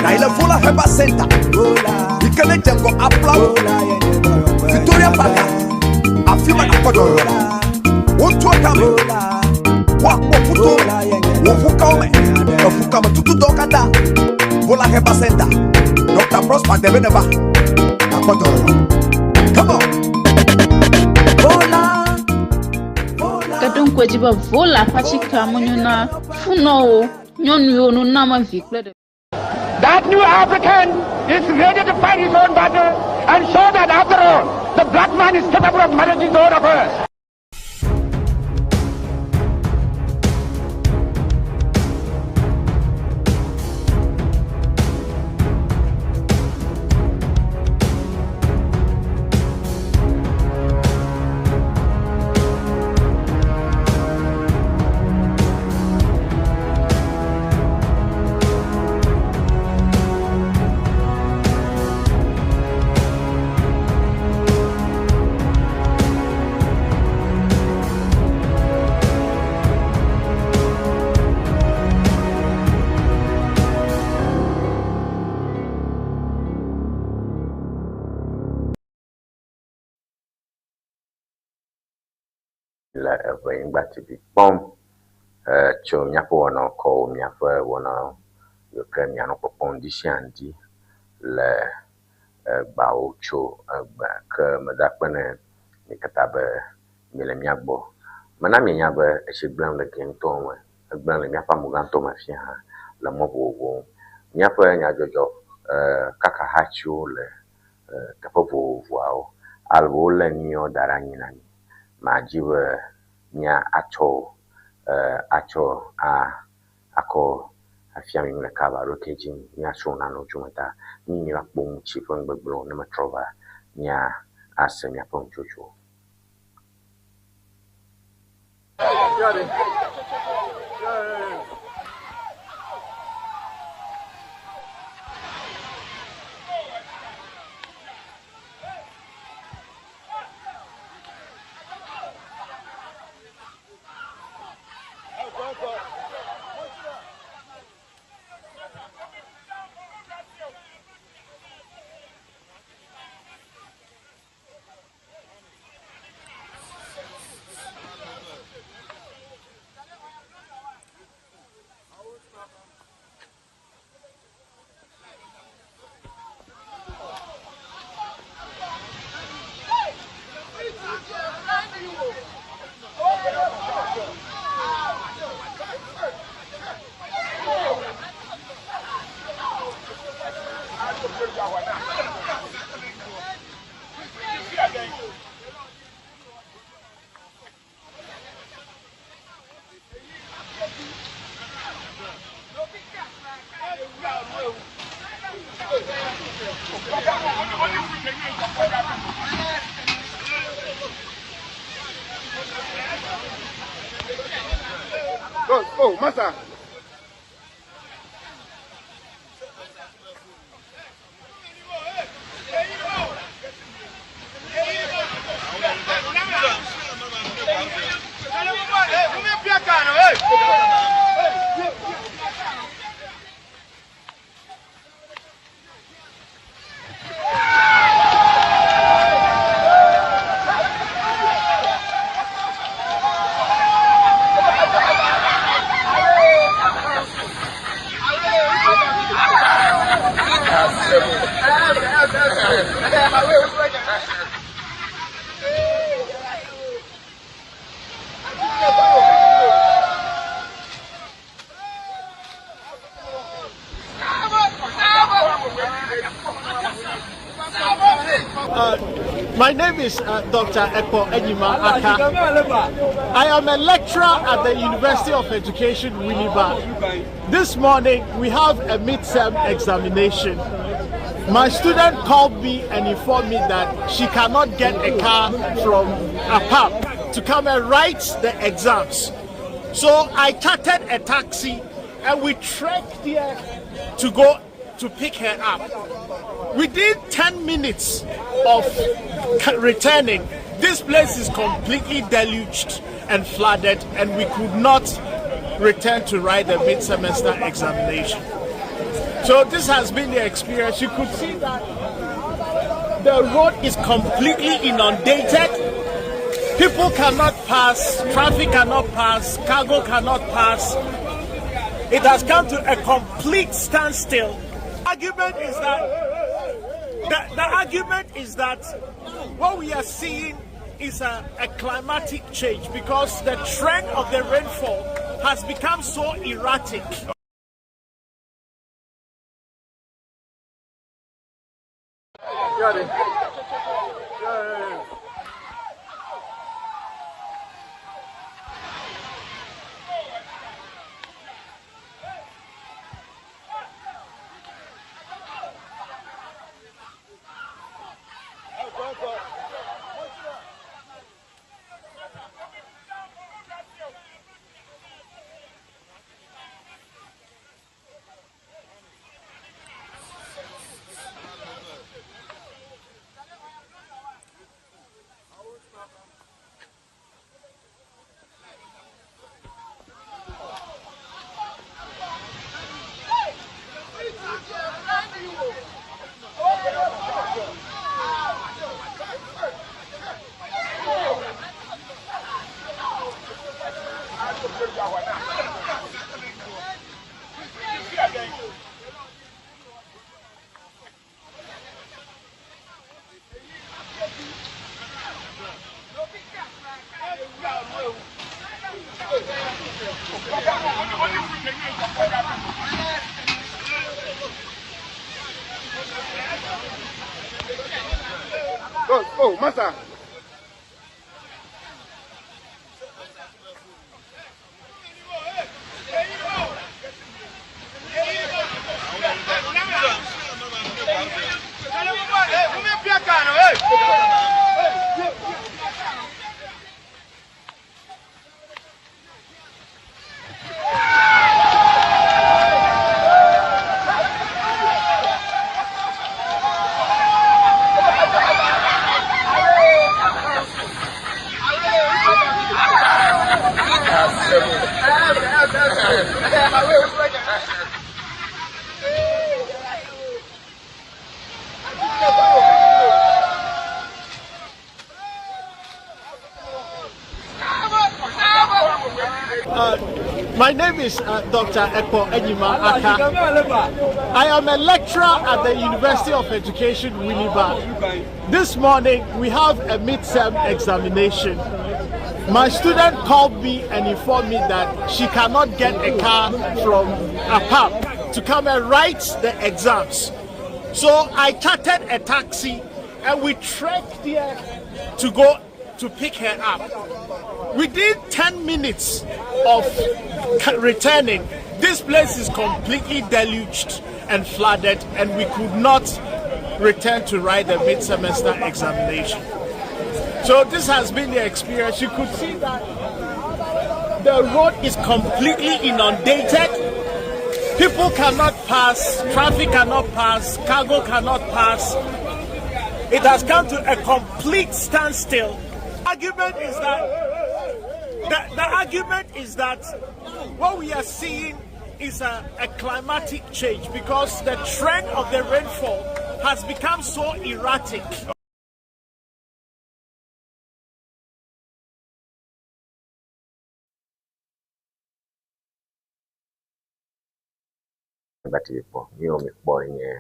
nàyi le Vola Herbal Center yi ke nedze ŋgɔ Aplawo, Victoria Park, afi ma nàkpɔ dɔyɔyɔ le. Wotua tame, woakpɔ ƒuto me, wò ʋukawo me, eʋukametutudɔwo katã. Vola Herbal Center, Dr. Prosper Debe neva, nàkpɔ dɔyɔyɔ. Come on! Ke ɖo ŋku edzi be Vola ƒe atikea menyo na funɔwo, nyɔnuwo, nunɔamevi kple ɖeviwo. That new African is ready to fight his own battle and show that after all, the black man is capable of managing his own affairs. Le Eʋenyigba TV kpɔm tso míaƒe wɔnawo kɔ míaƒe wɔnawo yiwo ke mianɔ kpɔkpɔm ŋdi sia ŋdi le egbawo tso egbe ke meda akpe ne mi katã be miele mía gbɔ. Mena mienya be etsi gblẽm le gli ŋutɔ me, egblẽm le míaƒe amugãtɔ me fia hã le mɔ vovovowo nu. Míaƒe nyadzɔdzɔ kaka hatsiwo le teƒe vovovoawo alo wolé nuyawo da ɖe anyi na mi. Madzi be mía atsɔ atsɔ a akɔ afia mi nu ɖeka alo ɖeke dzi míasrɔ̃ nanewo tso eme ta mi míva kpɔ ŋuti ƒe nugbegblẽwo ne metrɔ va mía ase miaƒe nutsotsowo. Oh, master. My name is Dr. Ekpo Enyima Aka. I am a lecturer at the University of Education, Winneba. This morning, we have a mid-term examination. My student called me and informed me that she cannot get a car from APAP. to come and write the exams. So I chartered a taxi and we trekked here to go to pick her up. Within 10 minutes of returning, this place is completely deluged and flooded, and we could not return to write the mid semester examination. So, this has been the experience. You could see that the road is completely inundated. People cannot pass, traffic cannot pass, cargo cannot pass. It has come to a complete standstill. Argument is that the, the argument is that what we are seeing is a, a climatic change because the trend of the rainfall has become so erratic. Oh, master. My name is Dr. Ekpo Enyima Aka. I am a lecturer at the University of Education, Winneba. This morning, we have a mid-term examination. My student called me and informed me that she cannot get a car from APAP to come and write the exams. So I chartered a taxi and we trekked here to go to pick her up. Within 10 minutes of returning, this place is completely deluged and flooded, and we could not return to write the mid semester examination. So, this has been the experience. You could see that the road is completely inundated. People cannot pass, traffic cannot pass, cargo cannot pass. It has come to a complete standstill. Argument is that the, the argument is that what we are seeing is a, a climatic change because the trend of the rainfall has become so erratic. Be TV kpɔ. Míwo mikpɔ nye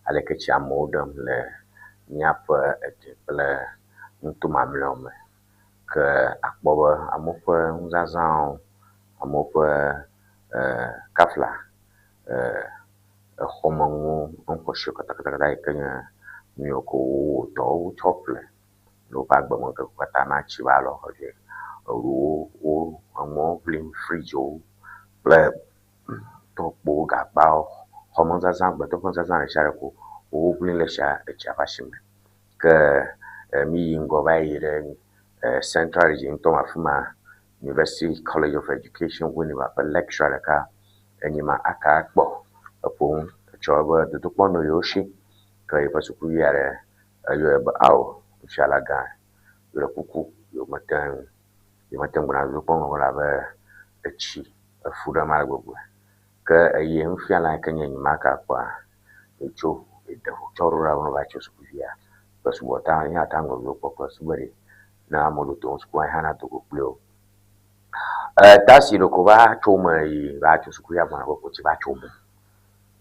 aleke tsi amewo ɖem le míaƒe ede kple nuto mamleawo me. Ke akpɔ be amewo ƒe nuzazãwo, amewo ƒe e kafla e exɔmenuwo, nuxɔasiwo katãkatã yi ke nye nu yiwo ke wowɔ dɔ wotsɔ ƒle le woƒe agbemeŋkekewo katã na tsi va lɔ xɔ dzi. Eɖewo wo enuwo ʋlim, fridziwo kple tɔkpowo, gagbawo, xɔmenuzazã, gbetɔ ƒe nuzazã ɖe sia ɖe ko woʋlim le tsia etsia ƒe asime. Ke e míyi ŋgɔ va yi ɖe Central Region ŋutɔ me afi ma, University College of Education Winneba ƒe lecturer ɖeka enye ma aka ekpɔ eƒo nu etsɔ eƒe dodokpɔ nɔ yewo si ke yeƒe sukuvi aɖe eyɔe be ao nufiala gã yewo ɖe kuku yewomete ŋu yewomete ŋu gbɔna dodokpɔ me o elabe etsi efu ɖem ale gbegbe. Ke eye nufiala yi ke nye Nyimaka kpɔa yetso yeɖe ʋu tsɔ ɖo ɖa be neva tso sukuvia ƒe sugbɔ ta ye hã ta ŋgɔ dodokpɔ kple sube ɖi ne amewo dodom sukua ye hã nado go kpli wo. Taxi ɖeko va tso eme yi va tso sukuvia gbɔna be etsi va tso mɔ.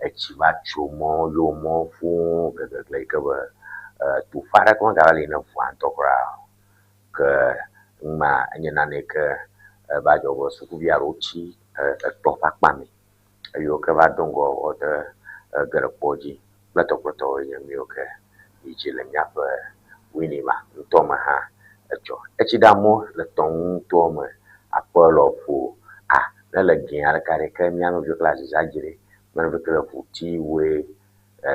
Etsi va tso mɔ yɔ mɔ fũu gegegle yi ke be toƒe aɖeke megava li ne ŋua ŋutɔ kura o. Ke numa enye nane yi ke eva dzɔ be sukuvi aɖewo tsi etɔ ƒe akpa mɛ eye wo ke va do ŋgɔ wote ge ɖe kpɔ dzi kple tɔkplɔtɔwoe nye míwo ke yi dzi le míaƒe Winneba ŋutɔ me hã edzɔ. Etsi ɖe amewo le tɔ ŋutɔ me aƒe lɔƒo a ne le gɛ aleke ɖe ke mía nɔviwo kple aziza dzi ɖe, mía nɔviwo ke le ʋutiwoe,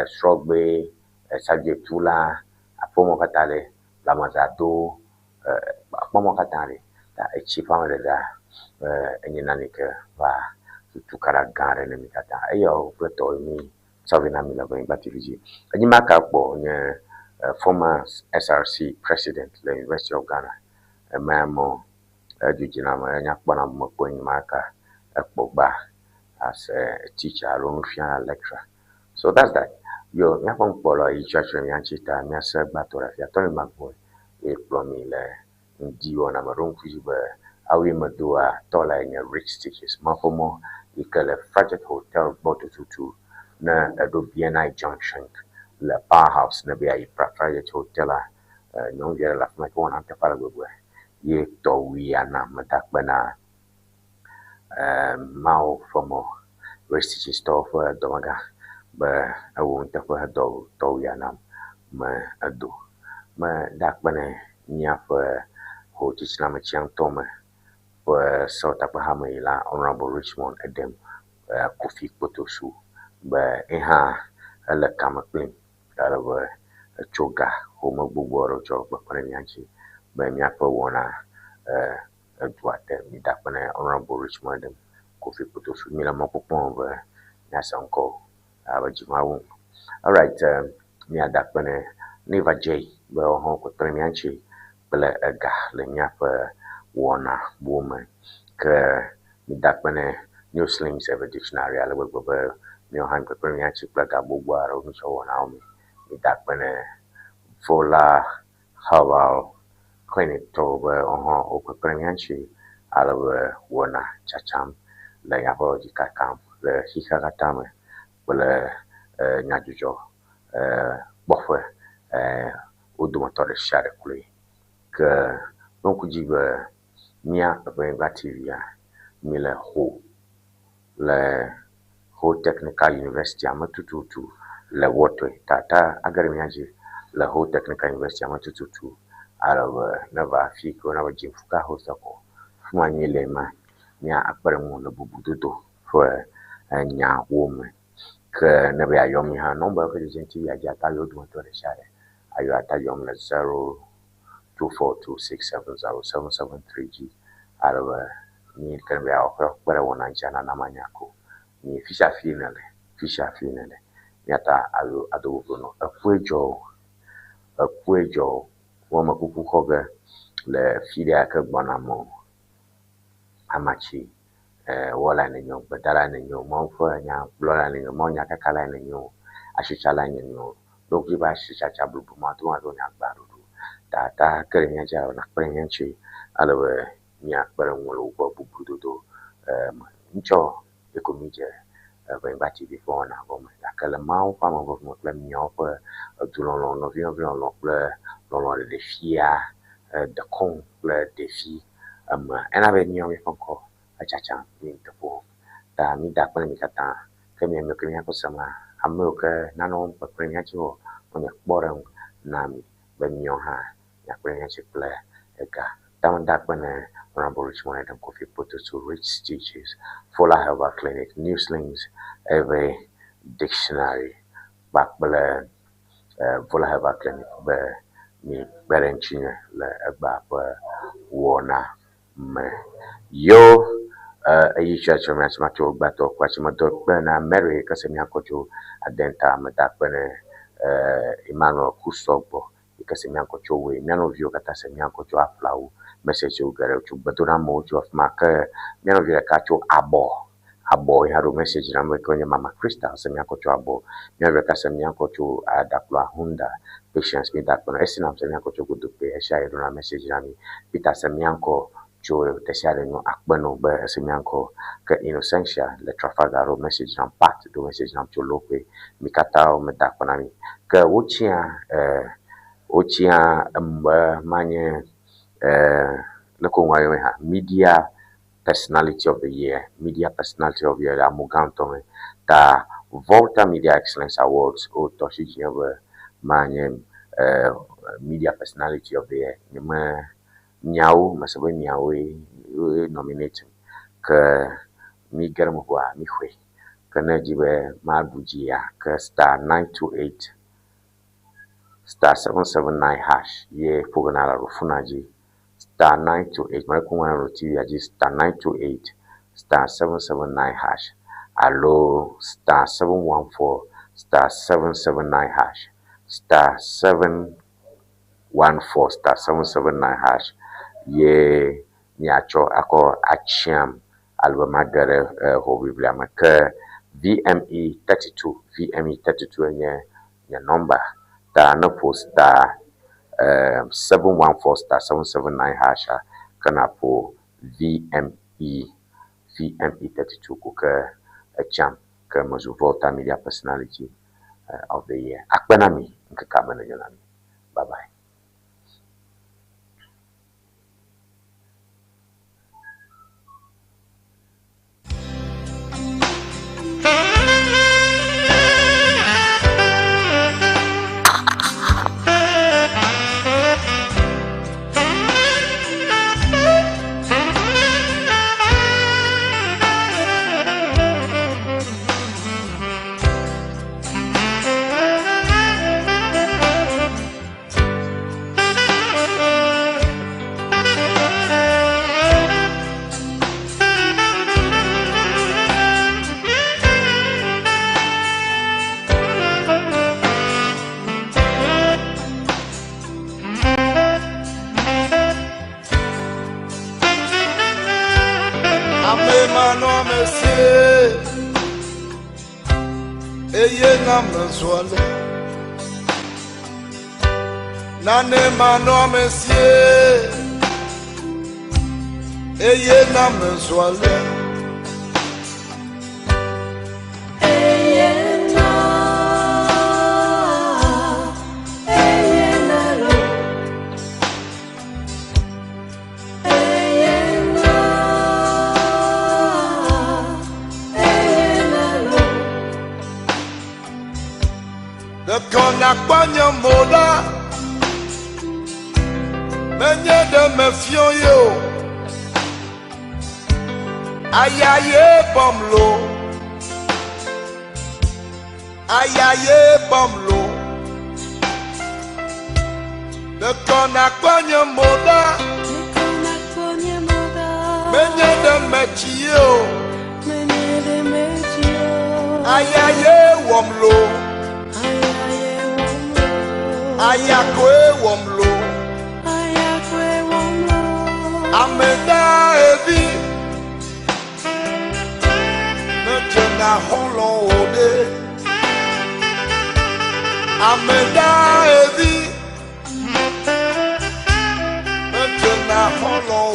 srɔ̃gbee, sadzoetula, aƒemɔ katã ɖe, lãmezãdo, akpɔmɔ katã ɖe. Ta etsi ƒe ameɖeɖea enye nane yi ke va tutu kaɖa gã aɖe ne mí katã. Eyawo kple tɔwoe mí tsɔ vɛ na mi le Ʋenyigba TV dzi. Enye ma ka kpɔ nye former SRC president le University of Ghana. Ema mɔ edudziname enya kpɔna mekpɔ enye ma ka ekpɔ gba as a teacher alo nufiala lecturer. So that's that. Yo, míaƒe nukpɔla yi tsɔtsɔ mía ŋuti ta míase gbãtɔ ɖe afia. Tony McBoy ye kplɔ mi le ŋdi wɔna me. Ɖo ŋku dzi be awu yi medoa tɔ lae nye Rich Stitches. Maƒe mɔ yi ke le Frajet Hotel gbɔ tututu ne eɖo BNI Junction le Power House ne be yeayi Frajet Hotel-a, nyɔnuvi aɖe le afi ma yi ke wɔna nuteƒe ale gbegbe ye tɔ wuia nam. Meda akpe na Mawu ƒe mɔ Rich Stitches tɔwo ƒe dɔmegã be ewɔ nuteƒe hedɔ tɔwuia nam me edo. Meda akpe nɛ míaƒe hotsitsinɔametsia ŋutɔ me ƒe sewɔtakpehame la Honourable Richmond Edem Kofi Kpotosu be ye hã ele kame kplim ale be etso ga home gbogbo aɖewo tsɔ kpekpe ɖe mía ŋuti be míaƒe wɔna edua te. Mida akpe ne Honourable Richmond Edem Kofi Kpotosu. Míele mɔkpɔkpɔ me be míase ŋkɔ abe dzimawu. Alright, míada akpe ne Neva J be wohã wokpekpe ɖe mía ŋuti kple ega le míaƒe wɔna buwo me. Ke mida akpe ne New Slims Ever Dictionary ale gbegbe be míawo hã kpekpe ɖe mía ŋuti kple ga gbogbo aɖewo mítsɔ wɔnawo me. Mida akpe ne Vola Herbal Clinic tɔwo be wohã wokpekpe ɖe mía ŋuti ale be wɔna tsatsam le míaƒe dzi kakam le xexea katã me kple nyadzudzɔ kpɔƒe wo dometɔ ɖe sia ɖe kloe. Ke ɖo ŋku dzi be mía Ʋenyigba TV-a míele ho le Ho Technical University me tututu le Wɔtɔe. Tata age ɖe mía dzi le Ho Technical University me tututu ale be neva afi yi ke woyɔna be Dziŋfuka Hostel ko. Afi ma míele ma mía akpe ɖe ŋuwò le bubudodo ƒe nyawo me. Ke ne be yeayɔ mí hã, nɔmba yiwo ke dzedzem TV-a dzi ate ayɔ wo dometɔ ɖe sia ɖe. Ayɔ ate ayɔm le 0242670773 dzi ale be mi ke be yeawɔ ƒe kpe ɖe wɔna ŋuti nana manya ko. Mi fi sia fi nèle, fi sia fi nèle. Míata alo ado boblo nɔ. Ekue dzɔ o, ekue dzɔ o. Wo amekuku xɔ ge le fi ɖe ya ke gbɔna me o. Amatsi wɔlae nènye o, gbedalae nènye o, Mawu ƒe nyagblɔlae nènye o, Mawu nyakakalae nènye o, asitsalae nènye o. Ɖokui ƒe asitsatsa blibo mate ŋu aɖo nyagba ɖoɖo. Tata ke ɖe mía dzi alo nakpe ɖe mía ŋuti ale be míakpe ɖe ŋuwò le woƒe bubudodo me. Ŋtsɔ ye ko mídze Ʋenyigba TV ƒe wɔna gɔme gake le Mawu ƒe ameveve me kple míawo ƒe edulɔlɔ̃, nɔvinɔvilɔlɔ̃ kple lɔlɔ̃ɖeɖefia dekɔnu kple ɖevi eme ena be míawo míaƒe ŋkɔ etsatsam mí nuteƒe wɔm. Ta mída akpe na mi katã ke mia miwo ke míaƒe sema ame yiwo ke nane wɔm kpekpe ɖe mía ŋuti wɔ wonye kpɔɖeŋu na mi be míawo hã míakpe ɖe mía ŋuti kple ega. Ta meda akpe na Honourable Richmond Edem Kofi Kpotosu, Rich Stitches, Fola Herbal Clinic, Newslings, Ewe Dictionary kpakple Vola Herbal Clinic be mi kpe ɖe ŋutinye le egbea ƒe wɔna me. Yo eyi tsi atsɔ mi atsi matso gbatɔ kple atsi medɔ kpe na Mary yi ke se miakɔ tso Adenta meda kpe ne Emmanuel Kusɔgbɔ yi ke se miakɔ tso Woe. Mía nɔviwo katã se miakɔ tso Aƒlawu. Message geɖe tso gbedoɖamewo tso afi ma ke mía nɔvi ɖeka tso Abɔ. Abɔ yi hã ɖo message nam be ke nye Mama Crystal se miakɔ tso Abɔ. Mía nɔvi ɖeka se miakɔ tso Adakloa Hunda. Patience mi da kpe na esi nam se miakɔ tso Godokpe. Esia yi ɖona message na mi. Peter se miakɔ tso ɖe sia ɖe nyo akpe nɔ be ese miakɔ ke Innocentia le Trafalgar ɖo message nam. Pat ɖo message nam tso Lokwe. Mi katã meda akpe na mi. Ke wotsia wotsia be manye leke woŋlɔ yɔe hã media personality of the year, media personality of the year le amugã ŋutɔ me. Ta Volta Media Excellence Awards wotɔ si dzi be manye media personality of the year. Nye me miawo mese be miawoe woe nominate ke mi ge ɖe eme ʋua mi xɔe. Ke ne edzi be maɖu dzia ke *928 *779# ye ƒo ge na le fona dzi. *928 mele ku ŋlɔ ɖe TV dzi *928 *779# alo *714 *779# *714 *779# ye miatsɔ akɔ atsiam ale be mage ɖe hoʋiʋlia me. Ke VME 32 VME 32 enye nye nɔmba ta ne ƒo *714 *779# a ke naƒo VME VME 32 ko ke etsiam ke mezu Volta Media Personality of the Year. Akpe na mi ŋkekea me nenyo na mi. Bye bye. Ame manɔ ame si eye na mezu ale. Nane manɔ ame si eye na mezu ale. Ɖeko nakpɔ nye mo ɖa, menye ɖe mefiɔ ye o. Aya ye bɔm lo, aya ye bɔm lo. Ɖeko nakpɔ nye mo ɖa, menye ɖe metsi ye o. Aya ye wɔm lo. Aya koe wɔm lo. Ame da evi. Medze na xɔlɔ̃ o ɖe. Ame da evi. Medze na xɔlɔ̃ o.